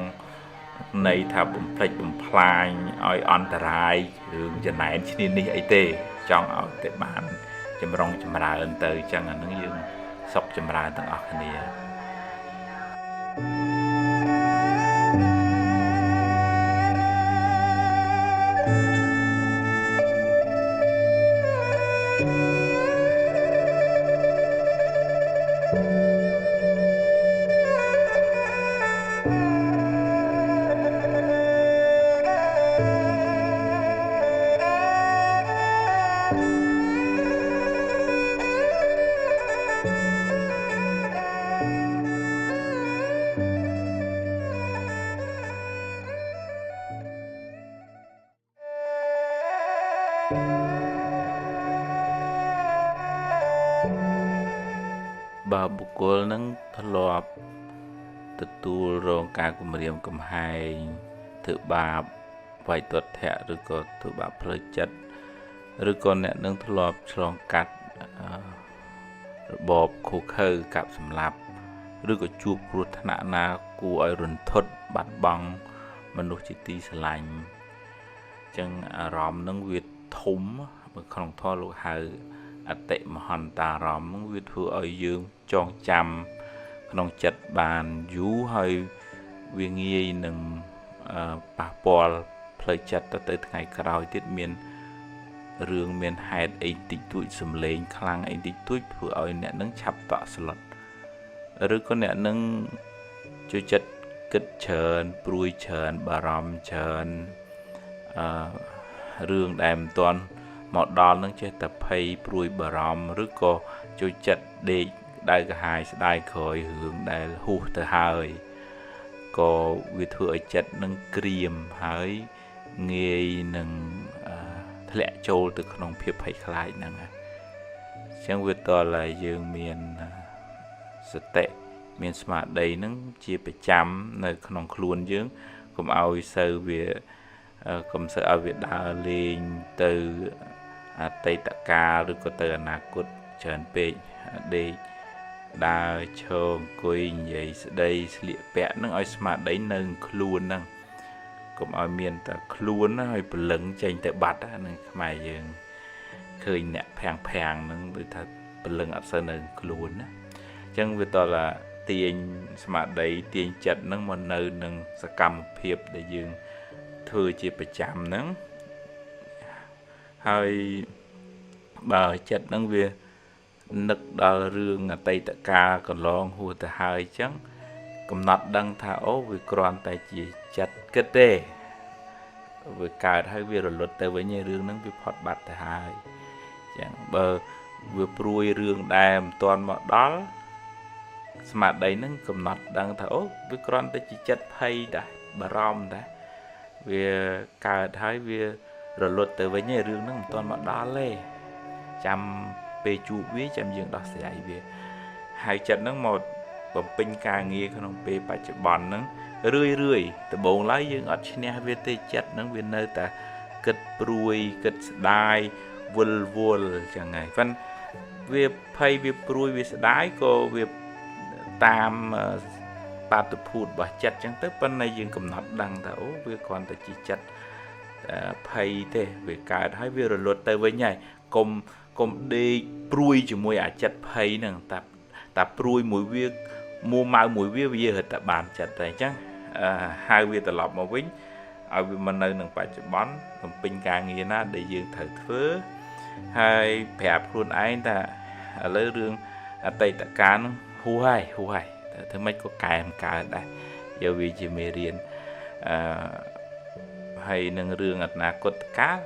S1: ន័យថាបំផ្លិចបំផ្លាញឲ្យអន្តរាយរឿងចំណែនឈ្នានីសអីទេ ចង់ឲ្យតែបានចម្រុងចម្រើនទៅអញ្ចឹងអានឹងយើងសុខចម្រើនទាំងអស់គ្នាបើបុគ្គលនឹងធ្លាប់ទទួលរងការគំរាមកំហែងធ្វើបាបវាយទាត់ធាក់ឬក៏ធ្វើបាបផ្លូវចិត្តឬក៏អ្នកនឹងធ្លាប់ឆ្លងកាត់របបឃោឃៅកាប់សម្លាប់ឬក៏ជួបគ្រោះថ្នាក់ណាគួរឲ្យរន្ធត់បាត់បង់មនុស្សជាទីស្រឡាញ់ចឹងអារម្មណ៍នឹងវាធំក្នុងធម៌លោកហៅអតិមហន្តារម្មណ៍វាធ្វើឲ្យយើងចងចាំក្នុងចិត្តបានយូរហើយវាងាយនឹងប៉ះពាល់ផ្លូវចិត្តទៅថ្ងៃក្រោយទៀតមានរឿងមានហេតុអីតិចតួចសំឡេងខ្លាំងអីតិចតួចធ្វើឲ្យអ្នកនឹងឆាប់តក់ស្លុតឬក៏អ្នកនឹងចូលចិត្តគិតច្រើនព្រួយច្រើនបារម្ភច្រើនរឿងដែលមិនទាន់មកដល់នឹងចេះតែភ័យព្រួយបារម្ភឬក៏ចូលចិត្តដេកក្តៅក្រហាយស្ដាយក្រោយរឿងដែលហួសទៅហើយក៏វាធ្វើឲ្យចិត្តនឹងក្រៀមហើយងាយនឹងធ្លាក់ចូលទៅក្នុងភាពភ័យខ្លាចហ្នឹងអញ្ចឹងវាតើឲ្យយើងមានសតិមានស្មារតីហ្នឹងជាប្រចាំនៅក្នុងខ្លួនយើងកុំឲ្យសូវវាកុំសូវឲ្យវាដើរលេងទៅអតីតកាលឬក៏ទៅអនាគតច្រើនពេកដេកដើរឈរអង្គុយនិយាយស្ដីស្លៀកពាក់នឹងឲ្យស្មារតីនៅខ្លួនហ្នឹងកុំឲ្យមានតែខ្លួនណាឲ្យព្រលឹងចេញទៅបាត់ហ្នឹងខ្មែរយើងឃើញអ្នកភាំងភាំងហ្នឹងដូចថាព្រលឹងអត់សូវនៅខ្លួនណាអញ្ចឹងវាតើទាញស្មារតីទាញចិត្តហ្នឹងមកនៅនឹងសកម្មភាពដែលយើងធ្វើជាប្រចាំហ្នឹងហើយបើចិត្តហ្នឹងវានឹកដល់រឿងអតីតកាលកន្លងហួសទៅហើយអញ្ចឹងកំណត់ដឹងថាអូវាគ្រាន់តែជាចិត្តគិតទេវាកើតហើយវារលត់ទៅវិញឯរឿងហ្នឹងវាផុតបាត់ទៅហើយអញ្ចឹងបើវាព្រួយរឿងដែលមិនទាន់មកដល់ស្មារតីហ្នឹងកំណត់ដឹងថាអូវាគ្រាន់តែជាចិត្តភ័យដែរបារម្ភដែរវាកើតហើយវារលត់ទៅវិញឯរឿងហ្នឹងមិនទាន់មកដល់ទេចាំពេលជួបវាចាំយើងដោះស្រាយវាហើយចិត្តហ្នឹងមកបំពេញការងារក្នុងពេលបច្ចុប្បន្នហ្នឹងរឿយរឿយដំបូងឡើយយើងអត់ឈ្នះវាទេចិត្តហ្នឹងវានៅតែគិតព្រួយគិតស្ដាយវិលវល់ចឹងហើយប៉ុន្តែវាភ័យវាព្រួយវាស្ដាយក៏វាតាមបាតុភូតរបស់ចិត្តចឹងទៅប៉ុន្តែយើងកំណត់ដឹងថាអូវាគ្រាន់តែជាចិត្តភ័យទេវាកើតហើយវារលត់ទៅវិញហើយកុំដេកព្រួយជាមួយអាចិត្តភ័យហ្នឹងតាព្រួយមួយវាមួម៉ៅមួយវាវារត់តែបានចិត្តតែអញ្ចឹងហៅវាត្រឡប់មកវិញឲ្យវាមកនៅនឹងបច្ចុប្បន្នបំពេញការងារណាដែលយើងត្រូវធ្វើហើយប្រាប់ខ្លួនឯងថាឥឡូវរឿងអតីតកាលហ្នឹងហួសហើយហួសហើយតែធ្វើម៉េចក៏កែមិនកើតដែរយកវាជាមេរៀនហើយនឹងរឿងអនាគតកាល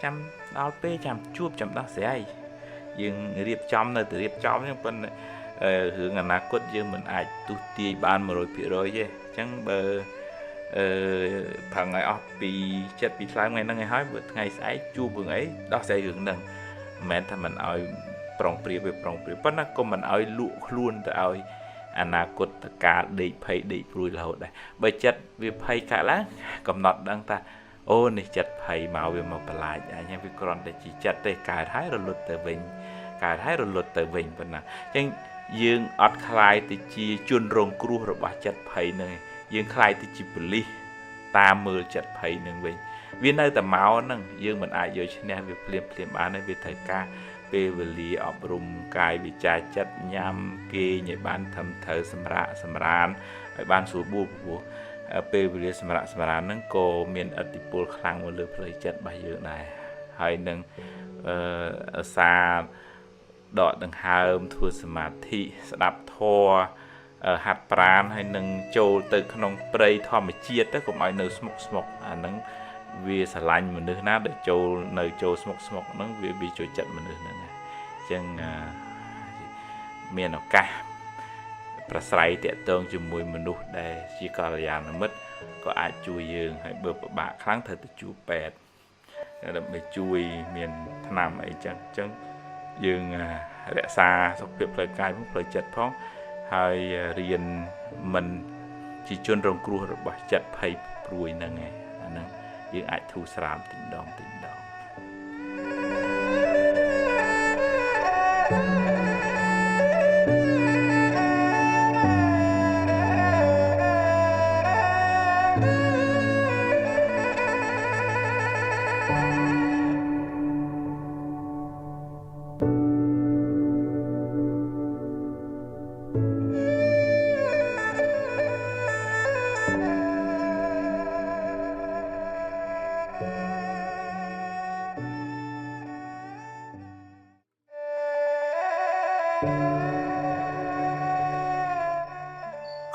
S1: ចាំដល់ពេលចាំជួបចាំដោះស្រាយយើងរៀបចំនៅតែរៀបចំហ្នឹងប៉ុន្តែរឿងអនាគតយើងមិនអាចទស្សន៍ទាយបាន 100% ទេអញ្ចឹងបើប្រឹងឲ្យអស់ពីចិត្តពីថ្លើមថ្ងៃហ្នឹងឲ្យហើយបើថ្ងៃស្អែកជួបរឿងអីដោះស្រាយរឿងហ្នឹងមិនមែនថាមិនឲ្យប្រុងប្រៀបវាប្រុងប្រៀបប៉ុន្តែក៏មិនឲ្យលក់ខ្លួនទៅឲ្យអនាគតកាលដេកភ័យដេកព្រួយរហូតដែរបើចិត្តវាភ័យកាក់ឡើងកំណត់ដឹងថាអូនេះចិត្តភ័យមកវាមកបន្លាចអញវាគ្រាន់តែជាចិត្តទេកើតហើយរលត់ទៅវិញកើតហើយរលត់ទៅវិញប៉ុណ្ណាអញ្ចឹងយើងអត់ខ្លាយទៅជាជនរងគ្រោះរបស់ចិត្តភ័យហ្នឹងយើងខ្លាយទៅជាប៉ូលីសតាមមើលចិត្តភ័យហ្នឹងវិញ វានៅតែមកហ្នឹងយើងមិនអាចយកឈ្នះវាភ្លាមភ្លាមបានទេវាត្រូវការពេលវេលាអប់រំកាយវិចារចិត្តញ៉ាំគេងឲ្យបានត្រឹមត្រូវសម្រាកសម្រានឲ្យបានស្រួលបួលព្រោះពេលវេលាសម្រាកសម្រានហ្នឹងក៏មានឥទ្ធិពលខ្លាំងមកលើផ្លូវចិត្តរបស់យើងដែរហើយនឹងអឺសាដកដង្ហើមធ្វើសមាធិស្ដាប់ធម៌ហាត់ប្រាណហើយនឹងចូលទៅក្នុងព្រៃធម្មជាតិទៅកុំឲ្យនៅស្មុកស្មុកអាហ្នឹងវាស្រឡាញ់មនុស្សណាដែលចូលនៅចូលស្មុកស្មុកហ្នឹងវាចូលចិត្តមនុស្សហ្នឹងអញ្ចឹងមានឱកាសប្រស្រ័យតាក់ទងជាមួយមនុស្សដែលជាកល្យាណមិត្តក៏អាចជួយយើងហើយបើពិបាកខ្លាំងត្រូវទៅជួបពេទ្យដើម្បីជួយមានថ្នាំអីចឹងអញ្ចឹងយើងរក្សាសុខភាពផ្លូវកាយផងផ្លូវចិត្តផងហើយរៀនមិនជាជនរងគ្រោះរបស់ចិត្តភ័យព្រួយហ្នឹងឯងអាហ្នឹងយើងអាចធូរស្រាលតិចម្ដងតិចម្ដង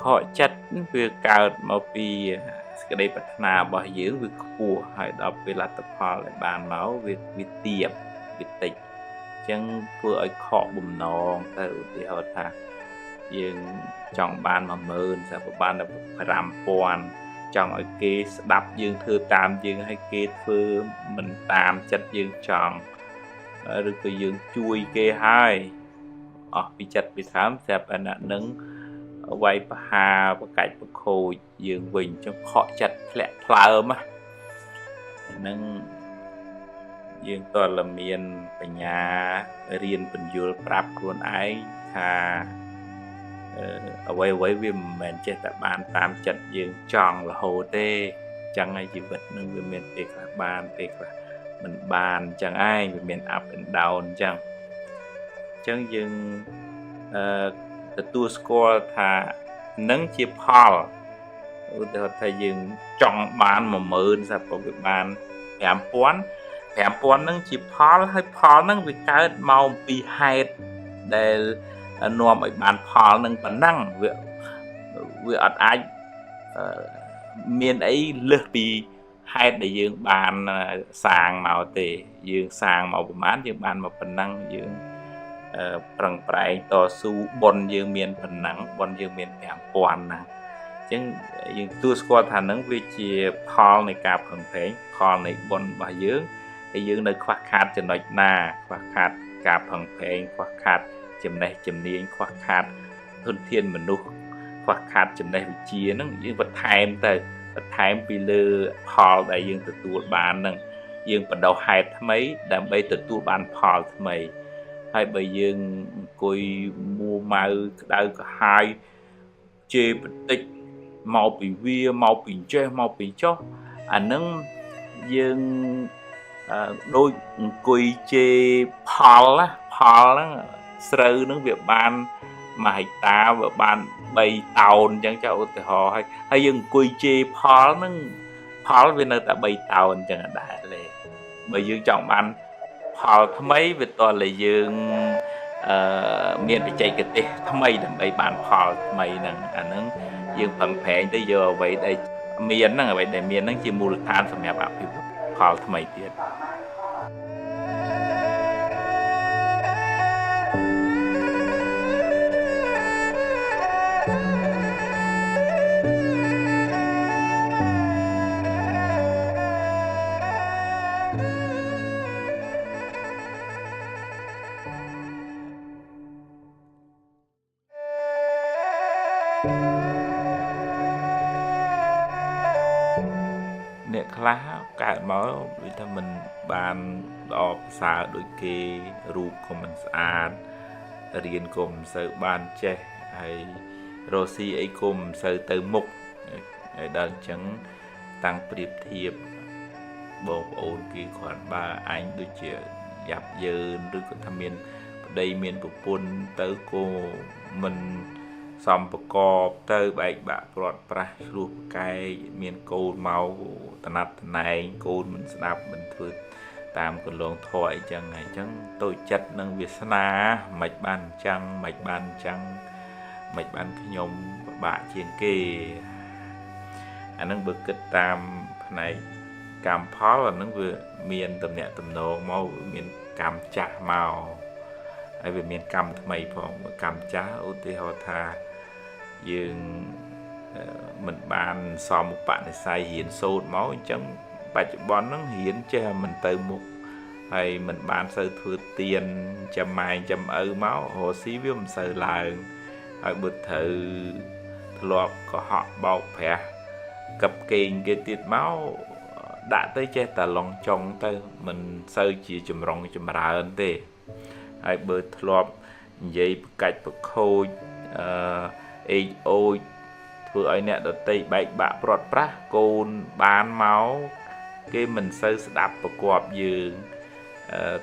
S1: ខកចិត្តវាកើតមកពីសេចក្តីប្រាថ្នារបស់យើងវាខ្ពស់ហើយដល់ពេលលទ្ធផលដែលបានមកវាទាបវាតិចអញ្ចឹងធ្វើឲ្យខកបំណងទៅឧទាហរណ៍ថាយើងចង់បាន10000ស្រាប់បានតែ5000ចង់ឲ្យគេស្ដាប់យើងធ្វើតាមយើងឲ្យគេធ្វើមិនតាមចិត្តយើងចង់ឬក៏យើងជួយគេហើយអស់ពីចិត្តពីដើមស្រាប់អាអ្នកនឹងវាយប្រហារបកាច់ប្រខូចយើងវិញចង់ខកចិត្តធ្លាក់ថ្លើមហ្នឹងយើងតើមានបញ្ញារៀនពន្យល់ប្រាប់ខ្លួនឯងថាអ្វីអ្វីវាមិនមែនចេះតែបានតាមចិត្តយើងចង់រហូតទេចឹងហើយជីវិតនឹងវាមានពេលខ្លះបានពេលខ្លះមិនបានចឹងឯងវាមាន up and down ចឹងចឹងយើងទទួលស្គាល់ថានឹងជាផលឧទាហរណ៍ថាយើងចង់បាន10000ស្រាប់ក៏វាបាន5000 5000ហ្នឹងជាផលហើយផលហ្នឹងវាកើតមកអំពីហេតុដែលនាំឲ្យបានផលហ្នឹងប៉ុណ្ណឹងវាអត់អាចមានអីលើសពីហេតុដែលយើងបានសាងមកទេយើងសាងមកប្រហែលយើងបានមកប៉ុណ្ណឹងយើងប្រឹងប្រែងតស៊ូបុណ្យយើងមានប៉ុណ្ណឹងបុណ្យយើងមាន5000ហ្នឹងអញ្ចឹងយើងទទួលស្គាល់ថាហ្នឹងវាជាផលនៃការប្រឹងប្រែងផលនៃបុណ្យរបស់យើងហើយយើងនៅខ្វះខាតចំណុចណាខ្វះខាតការប្រឹងប្រែងខ្វះខាតចំណេះជំនាញខ្វះខាតធនធានមនុស្សខ្វះខាតចំណេះវិជ្ជាហ្នឹងយើងបន្ថែមទៅបន្ថែមពីលើផលដែលយើងទទួលបានហ្នឹងយើងបណ្ដុះហេតុថ្មីដើម្បីទទួលបានផលថ្មីហើយបើយើងអង្គុយមួម៉ៅក្តៅក្រហាយជេរបតិចមកពីវាមកពីចេះមកពីចុះអានឹងយើងដូចអង្គុយជេរផលណាផលហ្នឹងស្រូវហ្នឹងវាបាន1ហិកតាវាបាន3តោនអញ្ចឹងចុះឧទាហរណ៍ហើយយើងអង្គុយជេរផលហ្នឹងផលវានៅតែ3តោនអញ្ចឹងដែរទេបើយើងចង់បានផលថ្មីវាតតែយើងមានបច្ចេកទេសថ្មីដើម្បីបានផលថ្មីហ្នឹងអាហ្នឹងយើងប្រឹងប្រែងទៅយកអ្វីដែលមានហ្នឹងអ្វីដែលមានហ្នឹងជាមូលដ្ឋានសម្រាប់អភិវឌ្ឍផលថ្មីទៀតអ្នកខ្លះកើតមកដូចថាមិនបានល្អប្រសើរដូចគេរូបក៏មិនស្អាតរៀនក៏មិនសូវបានចេះហើយរកស៊ីអីក៏មិនសូវទៅមុខហើយដល់អញ្ចឹងតាំងប្រៀបធៀប បងប្អូនគេគ្រាន់បើអញដូចជាយ៉ាប់យឺនឬក៏ថាមានប្តីមានប្រពន្ធទៅក៏មិនសំប្រកបទៅបែកបាក់ព្រាត់ប្រាសឆ្លោះប្រកែកមានកូនមកតំណាត់តំណែងកូនមិនស្ដាប់មិនធ្វើតាមកន្លងធម៌អីចឹងហើយអញ្ចឹងតូចចិត្តនឹងវាសនាមិនបានអញ្ចឹងមិនបានអញ្ចឹងមិនបានខ្ញុំពិបាកជាងគេអានឹងបើគិតតាមផ្នែកកម្មផលអានឹងវាមានតំណាក់តំណងមកមានកម្មចាស់មកហើយវាមានកម្មថ្មីផងកម្មចាស់ឧទាហរណ៍ថាយើងមិនបានសមឧបនិស្ស័យរៀនសូត្រមកអញ្ចឹងបច្ចុប្បន្នហ្នឹងរៀនចេះមិនទៅមុខហើយមិនបានសូវធ្វើទៀនចាំម៉ែចាំឪមករកស៊ីវាមិនសូវឡើងហើយបើត្រូវធ្លាប់កុហកបោកប្រាស់កឹបកេងគេទៀតមកដាក់ទៅចេះតែឡងចុងទៅមិនសូវជាចម្រុងចម្រើនទេហើយបើធ្លាប់និយាយប្រកាច់ប្រខូចអេកអូចធ្វើឲ្យអ្នកដតីបែកបាក់ព្រាត់ប្រាសកូនបានមកគេមិនសូវស្ដាប់ប្រកបយើង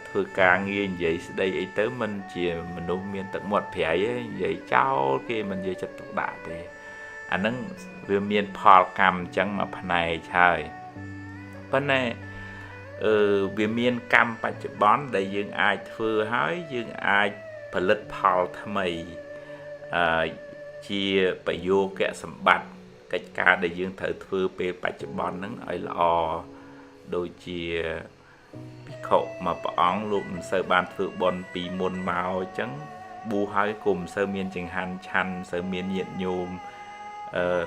S1: ធ្វើការងារនិយាយស្ដីអីទៅមិនជាមនុស្សមានទឹកមាត់ប្រៃទេនិយាយចោលគេមិនយកចិត្តទុកដាក់ទេអាហ្នឹងវាមានផលកម្មអញ្ចឹងមកផ្នែកហើយប៉ុន្តែវាមានកម្មបច្ចុប្បន្នដែលយើងអាចធ្វើហើយយើងអាចផលិតផលថ្មីជាប្រយោគសម្បត្តិកិច្ចការដែលយើងត្រូវធ្វើពេលបច្ចុប្បន្នហ្នឹងឲ្យល្អដូចជាភិក្ខុមួយព្រះអង្គលោកមិនសូវបានធ្វើបុណ្យពីមុនមកអញ្ចឹងបួសហើយក៏មិនសូវមានចង្ហាន់ឆាន់មិនសូវមានញាតិញោម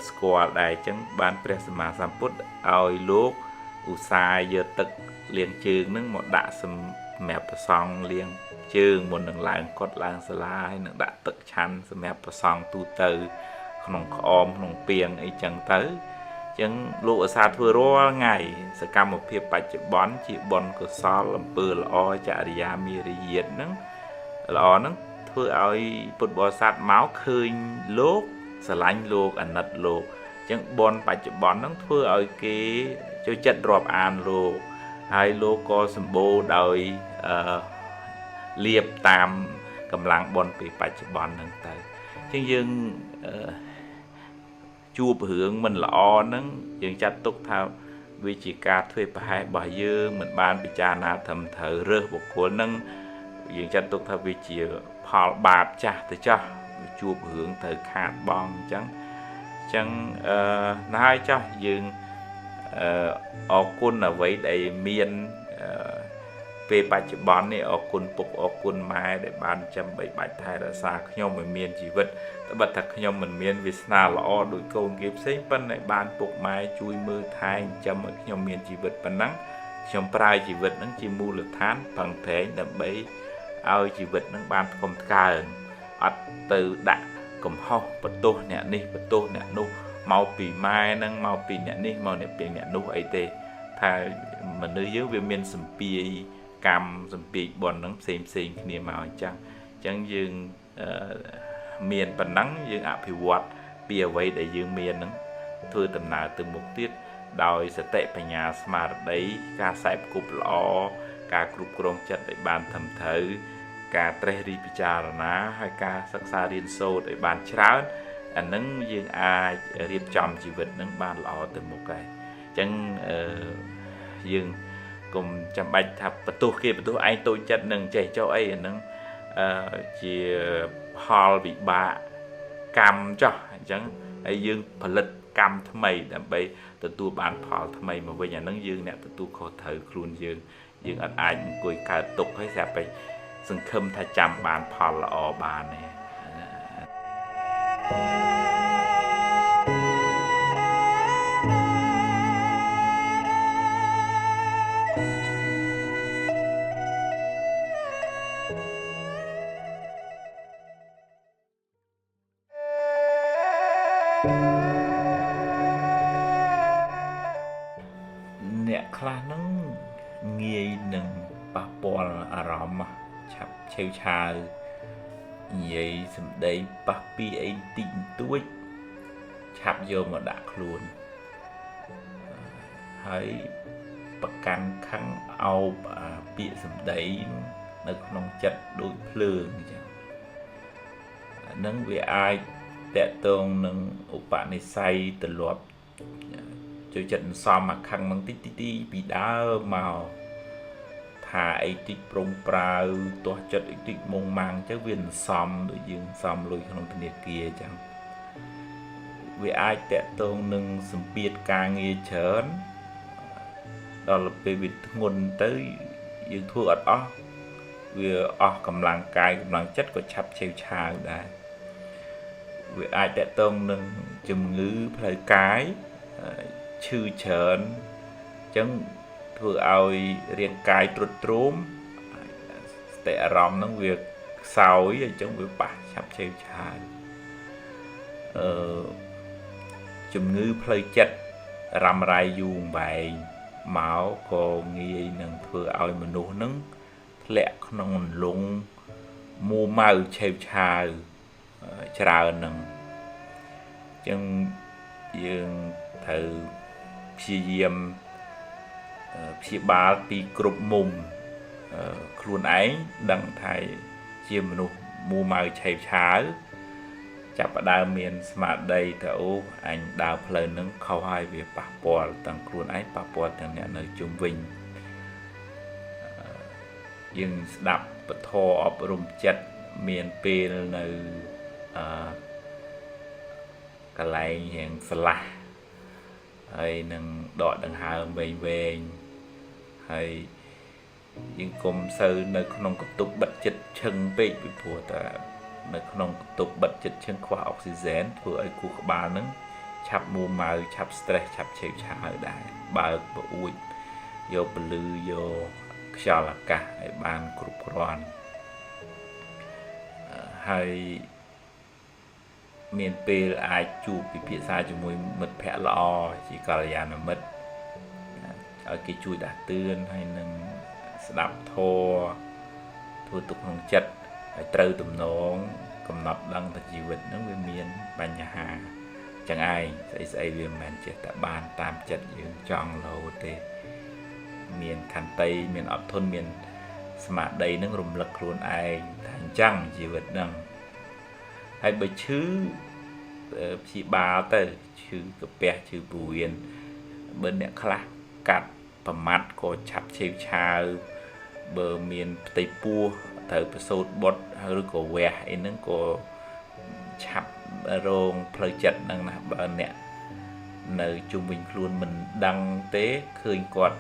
S1: ស្គាល់ដែរអញ្ចឹងបានព្រះសម្មាសម្ពុទ្ធឲ្យលោកឧស្សាហ៍យកទឹកលាងជើងហ្នឹងមកដាក់សម្រាប់ព្រះសង្ឃលាងជើងមុននឹងឡើងកុដិឡើងសាលាហើយនឹងដាក់ទឹកឆាន់សម្រាប់ព្រះសង្ឃទូទៅក្នុងក្អមក្នុងពាងអីចឹងទៅអញ្ចឹងលោកឧស្សាហ៍ធ្វើរាល់ថ្ងៃសកម្មភាពបច្ចុប្បន្នជាបុណ្យកុសលអំពើល្អចរិយាមារយាទហ្នឹងល្អហ្នឹងធ្វើឲ្យពុទ្ធបរិស័ទមកឃើញលោកស្រឡាញ់លោកអាណិតលោកអញ្ចឹងបុណ្យបច្ចុប្បន្នហ្នឹងធ្វើឲ្យគេចូលចិត្តរាប់អានលោកហើយលោកក៏សម្បូរដោយលៀបតាមកម្លាំងបុណ្យពីបច្ចុប្បន្នហ្នឹងទៅអញ្ចឹងយើងជួបរឿងមិនល្អហ្នឹងយើងចាត់ទុកថាវាជាការធ្វើប្រហែសរបស់យើងមិនបានពិចារណាត្រឹមត្រូវរើសបុគ្គលហ្នឹងយើងចាត់ទុកថាវាជាផលបាបចាស់ទៅចាស់ជួបរឿងត្រូវខាតបង់អញ្ចឹងណាហើយចាស់យើងអរគុណអ្វីដែលមានពេលបច្ចុប្បន្ននេះអរគុណពុកអរគុណម៉ែដែលបានចាំបីបាច់ថែរក្សាខ្ញុំឲ្យមានជីវិតត្បិតថាខ្ញុំមិនមានវាសនាល្អដូចកូនគេផ្សេងប៉ុន្តែបានពុកម៉ែជួយមើលថែចាំឲ្យខ្ញុំមានជីវិតប៉ុណ្ណឹងខ្ញុំប្រើជីវិតហ្នឹងជាមូលដ្ឋានប្រឹងប្រែងដើម្បីឲ្យជីវិតហ្នឹងបានថ្កុំថ្កើងអត់ទៅដាក់កំហុសបន្ទោសអ្នកនេះបន្ទោសអ្នកនោះមកពីម៉ែហ្នឹងមកពីអ្នកនេះមកអ្នកពីអ្នកនោះអីទេថាមនុស្សយើងវាមានសម្ពាយកម្មសម្ពាយបុណ្យហ្នឹងផ្សេងផ្សេងគ្នាមកអញ្ចឹងយើងមានប៉ុណ្ណឹងយើងអភិវឌ្ឍពីអ្វីដែលយើងមានហ្នឹងធ្វើដំណើរទៅមុខទៀតដោយសតិបញ្ញាស្មារតីការខ្សែផ្គប់ល្អការគ្រប់គ្រងចិត្តឲ្យបានត្រឹមត្រូវការត្រេះរិះពិចារណាហើយការសិក្សារៀនសូត្រឲ្យបានច្រើនអានឹងយើងអាចរៀបចំជីវិតនឹងបានល្អទៅមុខហើយអញ្ចឹងយើងកុំចាំបាច់ថាបន្ទោសគេបន្ទោសឯងតូចចិត្តនឹងចេះចុះអីអានឹងជាផលវិបាកកម្មចុះអញ្ចឹងហើយយើងផលិតកម្មថ្មីដើម្បីទទួលបានផលថ្មីមកវិញអានឹងយើងអ្នកទទួលខុសត្រូវខ្លួនយើងយើងអត់អាចអង្គុយកើតទុកហើយស្រាប់តែសង្ឃឹមថាចាំបានផលល្អបានទេអ្នកខ្លះហ្នឹងងាយនឹងប៉ះពាល់អារម្មណ៍ឆាប់ឆេវឆាវនិយាយសម្ដីប៉ះពីអីតិចបន្តួចឆាប់យកមកដាក់ខ្លួនហើយ ប្រកាន់ខឹងអោបអាពាក្យសម្ដីនៅក្នុងចិត្តដូចភ្លើងអញ្ចឹងហ្នឹងវាអាចតកតងនឹងឧបនិស្ស័យទលាប់ចូលចិត្តសំអាខឹងហ្នឹងតិចតិចទីពីដើមមកថាអីតិចប្រុងប្រាវទាស់ចិត្តអីតិចមុងម៉ាំងទៅវាសំដូចយើងសំលុយក្នុងធនាគារអញ្ចឹងវាអាចតកតងនឹងសម្ពាធការងារច្រើនដល់ពេលវាធ្ងន់ទៅយើងធ្វើអត់អស់វាអស់កម្លាំងកាយកម្លាំងចិត្តក៏ឆាប់ឆេវឆាវដែរវាអាចតកតងនឹងជំងឺផ្លូវកាយឈឺច្រើនអញ្ចឹងធ្វើឲ្យរាងកាយទ្រុឌទ្រោមសតិអារម្មណ៍ហ្នឹងវាខ្សោយអញ្ចឹងវាប៉ះឆាប់ឆេវឆាវអឺជំងឺផ្លូវចិត្តរ៉ាំរ៉ៃយូរអង្វែងមកក៏ងាយនឹងធ្វើឲ្យមនុស្សនឹងធ្លាក់ក្នុងអន្លង់មួម៉ៅឆេវឆាវច្រើននឹងអញ្ចឹងយើងត្រូវព្យាយាមព្យាបាលពីគ្រប់មុំខ្លួនឯងដឹងថាជាមនុស្សមួម៉ៅឆេវឆាវចាប់ផ្ដើមមានស្មារតីថាអូអញដើរផ្លូវហ្នឹងខុសហើយវាប៉ះពាល់ទាំងខ្លួនឯងប៉ះពាល់ទាំងអ្នកនៅជុំវិញយើងស្ដាប់ពធអប់រំចិត្តមានពេលនៅអឺកន្លែងរៀងស្លាស់ហើយនឹងដកដង្ហើមវែងវែងហើយយើងកុំសូវនៅក្នុងកន្ទប់បិទចិត្តឈឹងពេកពីព្រោះតែនៅក្នុងកន្ទប់បិទចិត្តឈឹងខ្វះអុកស៊ីហ្សែនធ្វើឲ្យខួរក្បាលនឹងឆាប់មួម៉ៅឆាប់ stress ឆាប់ឆេវឆាវដែរបើកប្អួចយកពលឺយកខ្យល់អាកាសឲ្យបានគ្រប់គ្រាន់ហើយមានពេលអាចជួបពិភាក្សាជាមួយមិត្តភ័ក្តិល្អជាកល្យាណមិត្តឲ្យគេជួយដាស់តឿនហើយនឹងស្ដាប់ធម៌ធ្វើទុកក្នុងចិត្តឲ្យត្រូវទំនងកំណត់ដឹងថាជីវិតហ្នឹងវាមានបញ្ហាចឹងឯងស្អីស្អីវាមិនមែនចេះតែបានតាមចិត្តយើងចង់រហូតទេមានខន្តីមានអត់ធន់មានស្មារតីនឹងរំលឹកខ្លួនឯងថាអញ្ចឹងជីវិតហ្នឹងហើយបើឈឺព្យាបាលទៅឈឺកាពះឈឺពោះវៀនបើអ្នកខ្លះកាត់ប្រមាត់ក៏ឆាប់ឆេវឆាវបើមានផ្ទៃពោះត្រូវប្រសូតបុតឬក៏វះអីហ្នឹងក៏ឆាប់រងផ្លូវចិត្តហ្នឹងណាបើអ្នកនៅជុំវិញខ្លួនមិនដឹងទេឃើញគាត់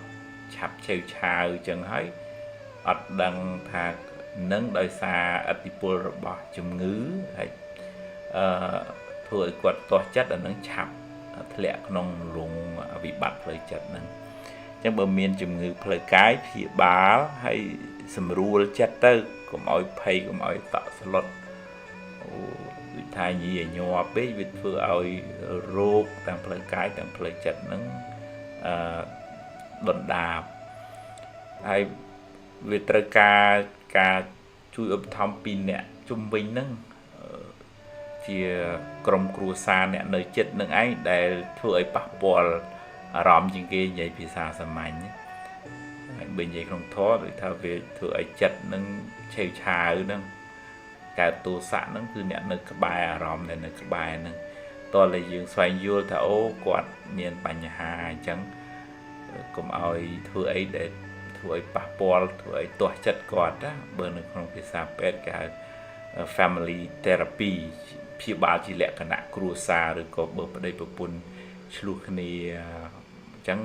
S1: ឆាប់ឆេវឆាវអញ្ចឹងហើយអត់ដឹងថានឹងដោយសារឥទ្ធិពលរបស់ជំងឺហើយអឺធ្វើឲ្យគាត់ទាស់ចិត្តអានឹងឆាប់ធ្លាក់ក្នុងរងវិបត្តិផ្លូវចិត្តហ្នឹងអញ្ចឹងបើមានជំងឺផ្លូវកាយព្យាបាលហើយសម្រួលចិត្តទៅកុំឲ្យភ័យកុំឲ្យតក់ស្លុតអូដូចថាញីញ័រពេកវាធ្វើឲ្យរោគទាំងផ្លូវកាយទាំងផ្លូវចិត្តហ្នឹងអឺដុនដាបហើយវាត្រូវការការជួយឧបត្ថម្ភពីអ្នកជុំវិញហ្នឹងជាក្រុមគ្រួសារអ្នកនៅចិត្តនឹងឯងដែលធ្វើឲ្យប៉ះពាល់អារម្មណ៍ជាងគេនិយាយភាសាសាមញ្ញហើយបើនិយាយក្នុងធម៌ដូចថាវាធ្វើឲ្យចិត្តនឹងឆេវឆាវហ្នឹងកើតទោសៈហ្នឹងគឺអ្នកនៅក្បែរអារម្មណ៍ដែលនៅក្បែរហ្នឹងតោះតែយើងស្វែងយល់ថាអូគាត់មានបញ្ហាអញ្ចឹងកុំឲ្យធ្វើអីដែលធ្វើឲ្យប៉ះពាល់ធ្វើឲ្យទាស់ចិត្តគាត់ណាបើនៅក្នុងភាសាពេទ្យគេហៅ family therapy ព្យាបាលជាលក្ខណៈគ្រួសារឬក៏បើប្តីប្រពន្ធឆ្លោះគ្នាអញ្ចឹង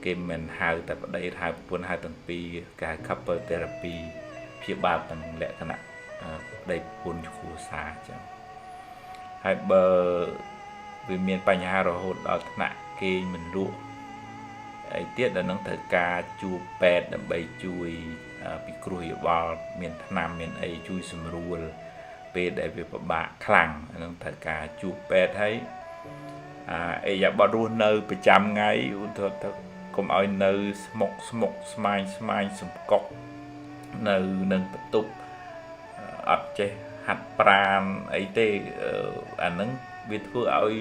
S1: គេមិនហៅតែប្តីហៅប្រពន្ធហៅទាំងពីរគេហៅ couple therapy ព្យាបាលទាំងលក្ខណៈប្តីប្រពន្ធគ្រួសារអញ្ចឹងហើយបើវាមានបញ្ហារហូតដល់ថ្នាក់គេងមិនលក់អីទៀតដល់នឹងត្រូវការជួបពេទ្យដើម្បីជួយពិគ្រោះយោបល់មានថ្នាំមានអីជួយសម្រួលពេលដែលវាពិបាកខ្លាំងអានឹងត្រូវការជួបពេទ្យហើយអាអេយ៉ាបតរស់នៅប្រចាំថ្ងៃឧទាហរណ៍ថាកុំឲ្យនៅស្មុកស្មុកស្មាញស្មាញសំកុកនៅនឹងបន្ទប់អត់ចេះហាត់ប្រាណអីទេអានឹងវាធ្វើឲ្យ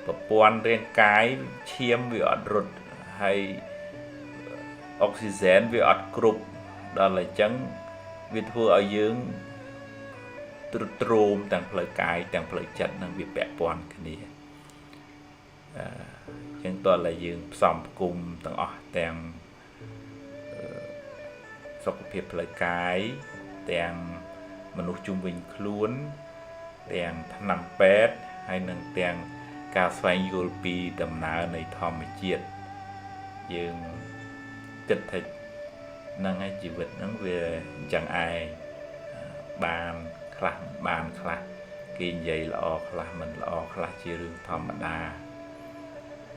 S1: ប្រព័ន្ធរាងកាយឈាមវាអត់រត់ហើយ អុកស៊ីហ្សែនវាអត់គ្រប់ដល់អញ្ចឹងវាធ្វើឲ្យយើងទ្រុឌទ្រោមទាំងផ្លូវកាយទាំងផ្លូវចិត្តនឹងវាពាក់ព័ន្ធគ្នាអញ្ចឹងតើតែយើងផ្សំផ្គុំទាំងអស់ទាំងសុខភាពផ្លូវកាយទាំងមនុស្សជុំវិញខ្លួនទាំងថ្នាំពេទ្យហើយនឹងទាំងការស្វែងយល់ពីដំណើរនៃធម្មជាតិយើងគិតថាហ្នឹងហើយជីវិតហ្នឹងវាអញ្ចឹងឯងបានខ្លះបានខ្លះគេនិយាយល្អខ្លះមិនល្អខ្លះជារឿងធម្មតា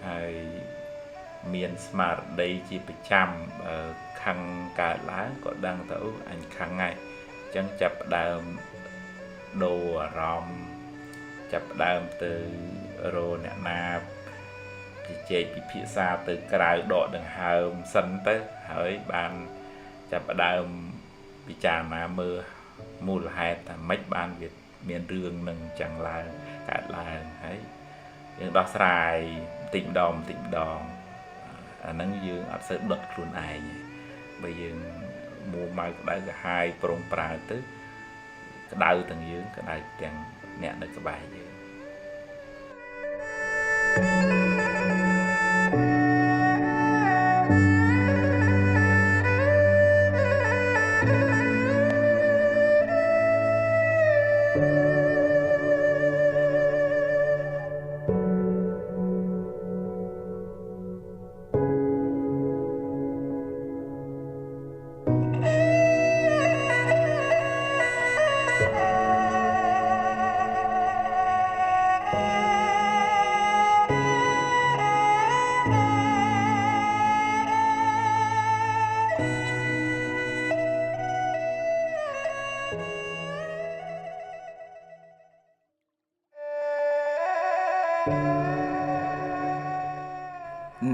S1: ហើយមានស្មារតីជាប្រចាំខឹងកើតឡើងក៏ដឹងទៅអូអញខឹងហើយអញ្ចឹងចាប់ផ្ដើមដូរអារម្មណ៍ចាប់ផ្ដើមទៅរកអ្នកណាជជែកពិភាក្សាទៅក្រៅដកដង្ហើមសិនទៅហើយបានចាប់ផ្ដើមពិចារណាមើលមូលហេតុថាម៉េចបានវាមានរឿងនឹងចឹងឡើងកើតឡើងហើយយើងដោះស្រាយបន្តិចម្ដងបន្តិចម្ដងអាហ្នឹងយើងអត់សូវដុតខ្លួនឯងបើយើងមួម៉ៅក្តៅក្រហាយប្រុងប្រើទៅក្តៅទាំងយើងក្តៅទាំងអ្នកនៅក្បែរយើង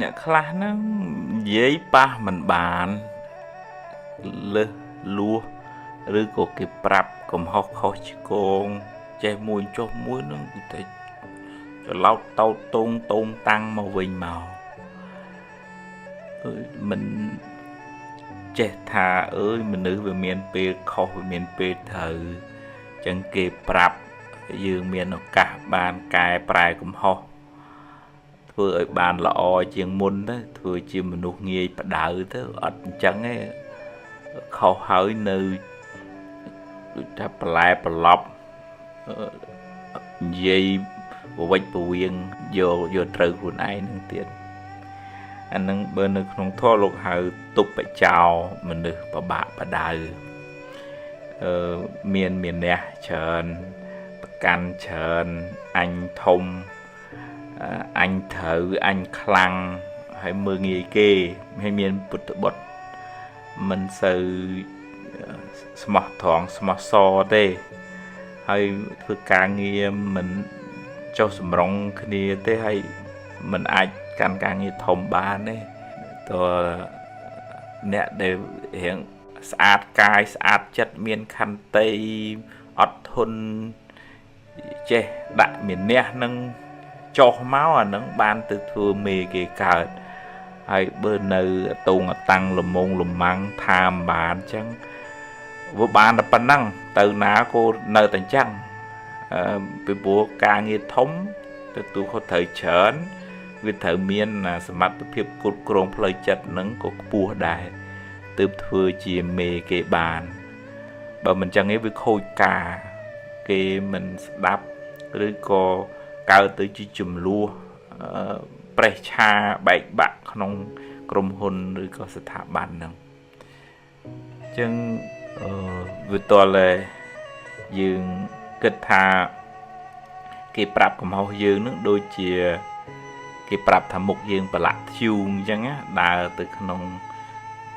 S1: អ្នកខ្លះហ្នឹងនិយាយប៉ះមិនបានលើសលួសឬក៏គេប្រាប់កំហុសខុសឆ្គងចេះមួយចុះមួយហ្នឹងគឺតែច្រឡោតតោតតងតងតាំងមកវិញមកអើយមិនចេះថាអើយមនុស្សវាមានពេលខុសវាមានពេលត្រូវអញ្ចឹងគេប្រាប់យើងមានឱកាសបានកែប្រែកំហុសធ្វើឲ្យបានល្អជាងមុនទៅធ្វើជាមនុស្សងាយបដៅទៅអត់អញ្ចឹងទេខុសហើយនៅដូចថាប្រឡែប្រឡប់និយាយបវិចពវៀងយកត្រូវខ្លួនឯងនឹងទៀតអានឹងបើនៅក្នុងធម៌លោកហៅទុបចោមនុស្សពិបាកបដៅមានមានះច្រើនប្រកាន់ច្រើនអញធំអញត្រូវអញខ្លាំងហើយមើលងាយគេហើយមានពុទ្ធបុត្រមិនសូវស្មោះត្រង់ស្មោះសរទេហើយធ្វើការងារមិនចុះសម្រុងគ្នាទេហើយមិនអាចកាន់ការងារធំបានទេតើអ្នកដែលរៀងស្អាតកាយស្អាតចិត្តមានខន្តីអត់ធន់ចេះដាក់មានះនឹងចុះមកអានឹងបានទៅធ្វើមេគេកើតហើយបើនៅតងតាំងលមងលម៉ាំងថាមបានអញ្ចឹងវាបានតែប៉ុណ្ណឹងទៅណាក៏នៅតែអញ្ចឹងពីព្រោះការងារធំទទួលខុសត្រូវច្រើនវាត្រូវមានសមត្ថភាពគ្រប់គ្រងផ្លូវចិត្តនឹងក៏ខ្ពស់ដែរទើបធ្វើជាមេគេបានបើមិនចឹងទេវាខូចការគេមិនស្ដាប់ឬក៏កើតទៅជាចំនួនប្រេះឆាបែកបាក់ក្នុងក្រុមហ៊ុនឬក៏ស្ថាប័នហ្នឹងអញ្ចឹងវាតលយើងគិតថាគេប្រាប់កំហុសយើងនឹងដូចជាគេប្រាប់ថាមុខយើងប្រឡាក់ធ្យូងអញ្ចឹងណាដើរទៅក្នុង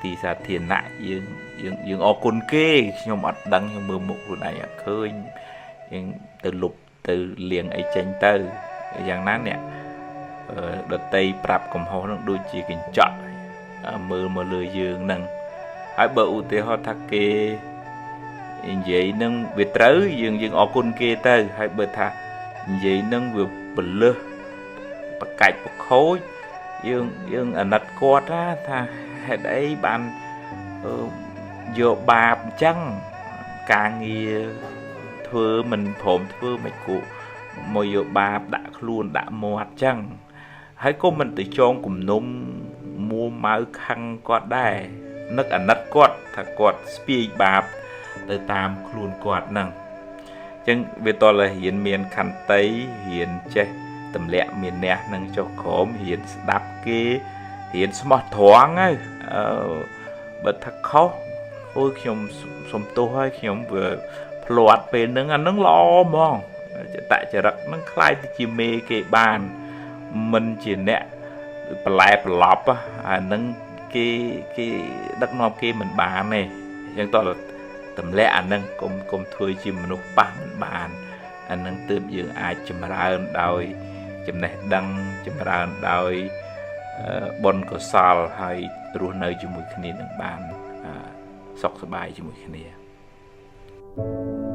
S1: ទីសាធារណៈយើងយើងអរគុណគេខ្ញុំអត់ដឹងខ្ញុំមើលមុខខ្លួនឯងអត់ឃើញយើងទៅលុបទៅលាងអីចេញទៅយ៉ាងណាអ្នកដតីប្រាប់កំហុសនឹងដូចជាកញ្ចក់មើលមកលើយើងនឹងហើយបើឧទាហរណ៍ថាគេនិយាយនឹងវាត្រូវយើងអរគុណគេទៅហើយបើថានិយាយនឹងវាពលឹះបកាច់បខូចយើងអាណិតគាត់ថា ហេតុអីបានយកបាបអញ្ចឹងការងារធ្វើមិនព្រមធ្វើមិនគួរមកយកបាបដាក់ខ្លួនដាក់មាត់អញ្ចឹងហើយក៏មិនទៅចងគំនុំមួម៉ៅខឹងគាត់ដែរនឹកអាណិតគាត់ថាគាត់ស្ពាយបាបទៅតាមខ្លួនគាត់ហ្នឹងអញ្ចឹងវាតលរៀនមានខន្តីរៀនចេះទម្លាក់មានះនឹងចុះក្រោមរៀនស្ដាប់គេរៀនស្មោះត្រង់ហើយអឺបើថាខុសអូយខ្ញុំសុំទោសហើយខ្ញុំវាភ្លាត់ពេលហ្នឹងអាហ្នឹងល្អហ្មងចតចរិតហ្នឹងคล้ายទៅជាមេគេបានមិនជាអ្នកប្រឡែប្រឡប់អាហ្នឹងគេគេដឹកនាំគេមិនបានទេអញ្ចឹងតើទម្លាក់អាហ្នឹងកុំធ្វើជាមនុស្សប៉ះមិនបានអាហ្នឹងទើបយើងអាចចម្រើនដោយចំណេះដឹងចម្រើនដោយបុណ្យកុសលហើយរស់នៅជាមួយគ្នានឹងបានសុខសប្បាយជាមួយគ្នា
S2: Thank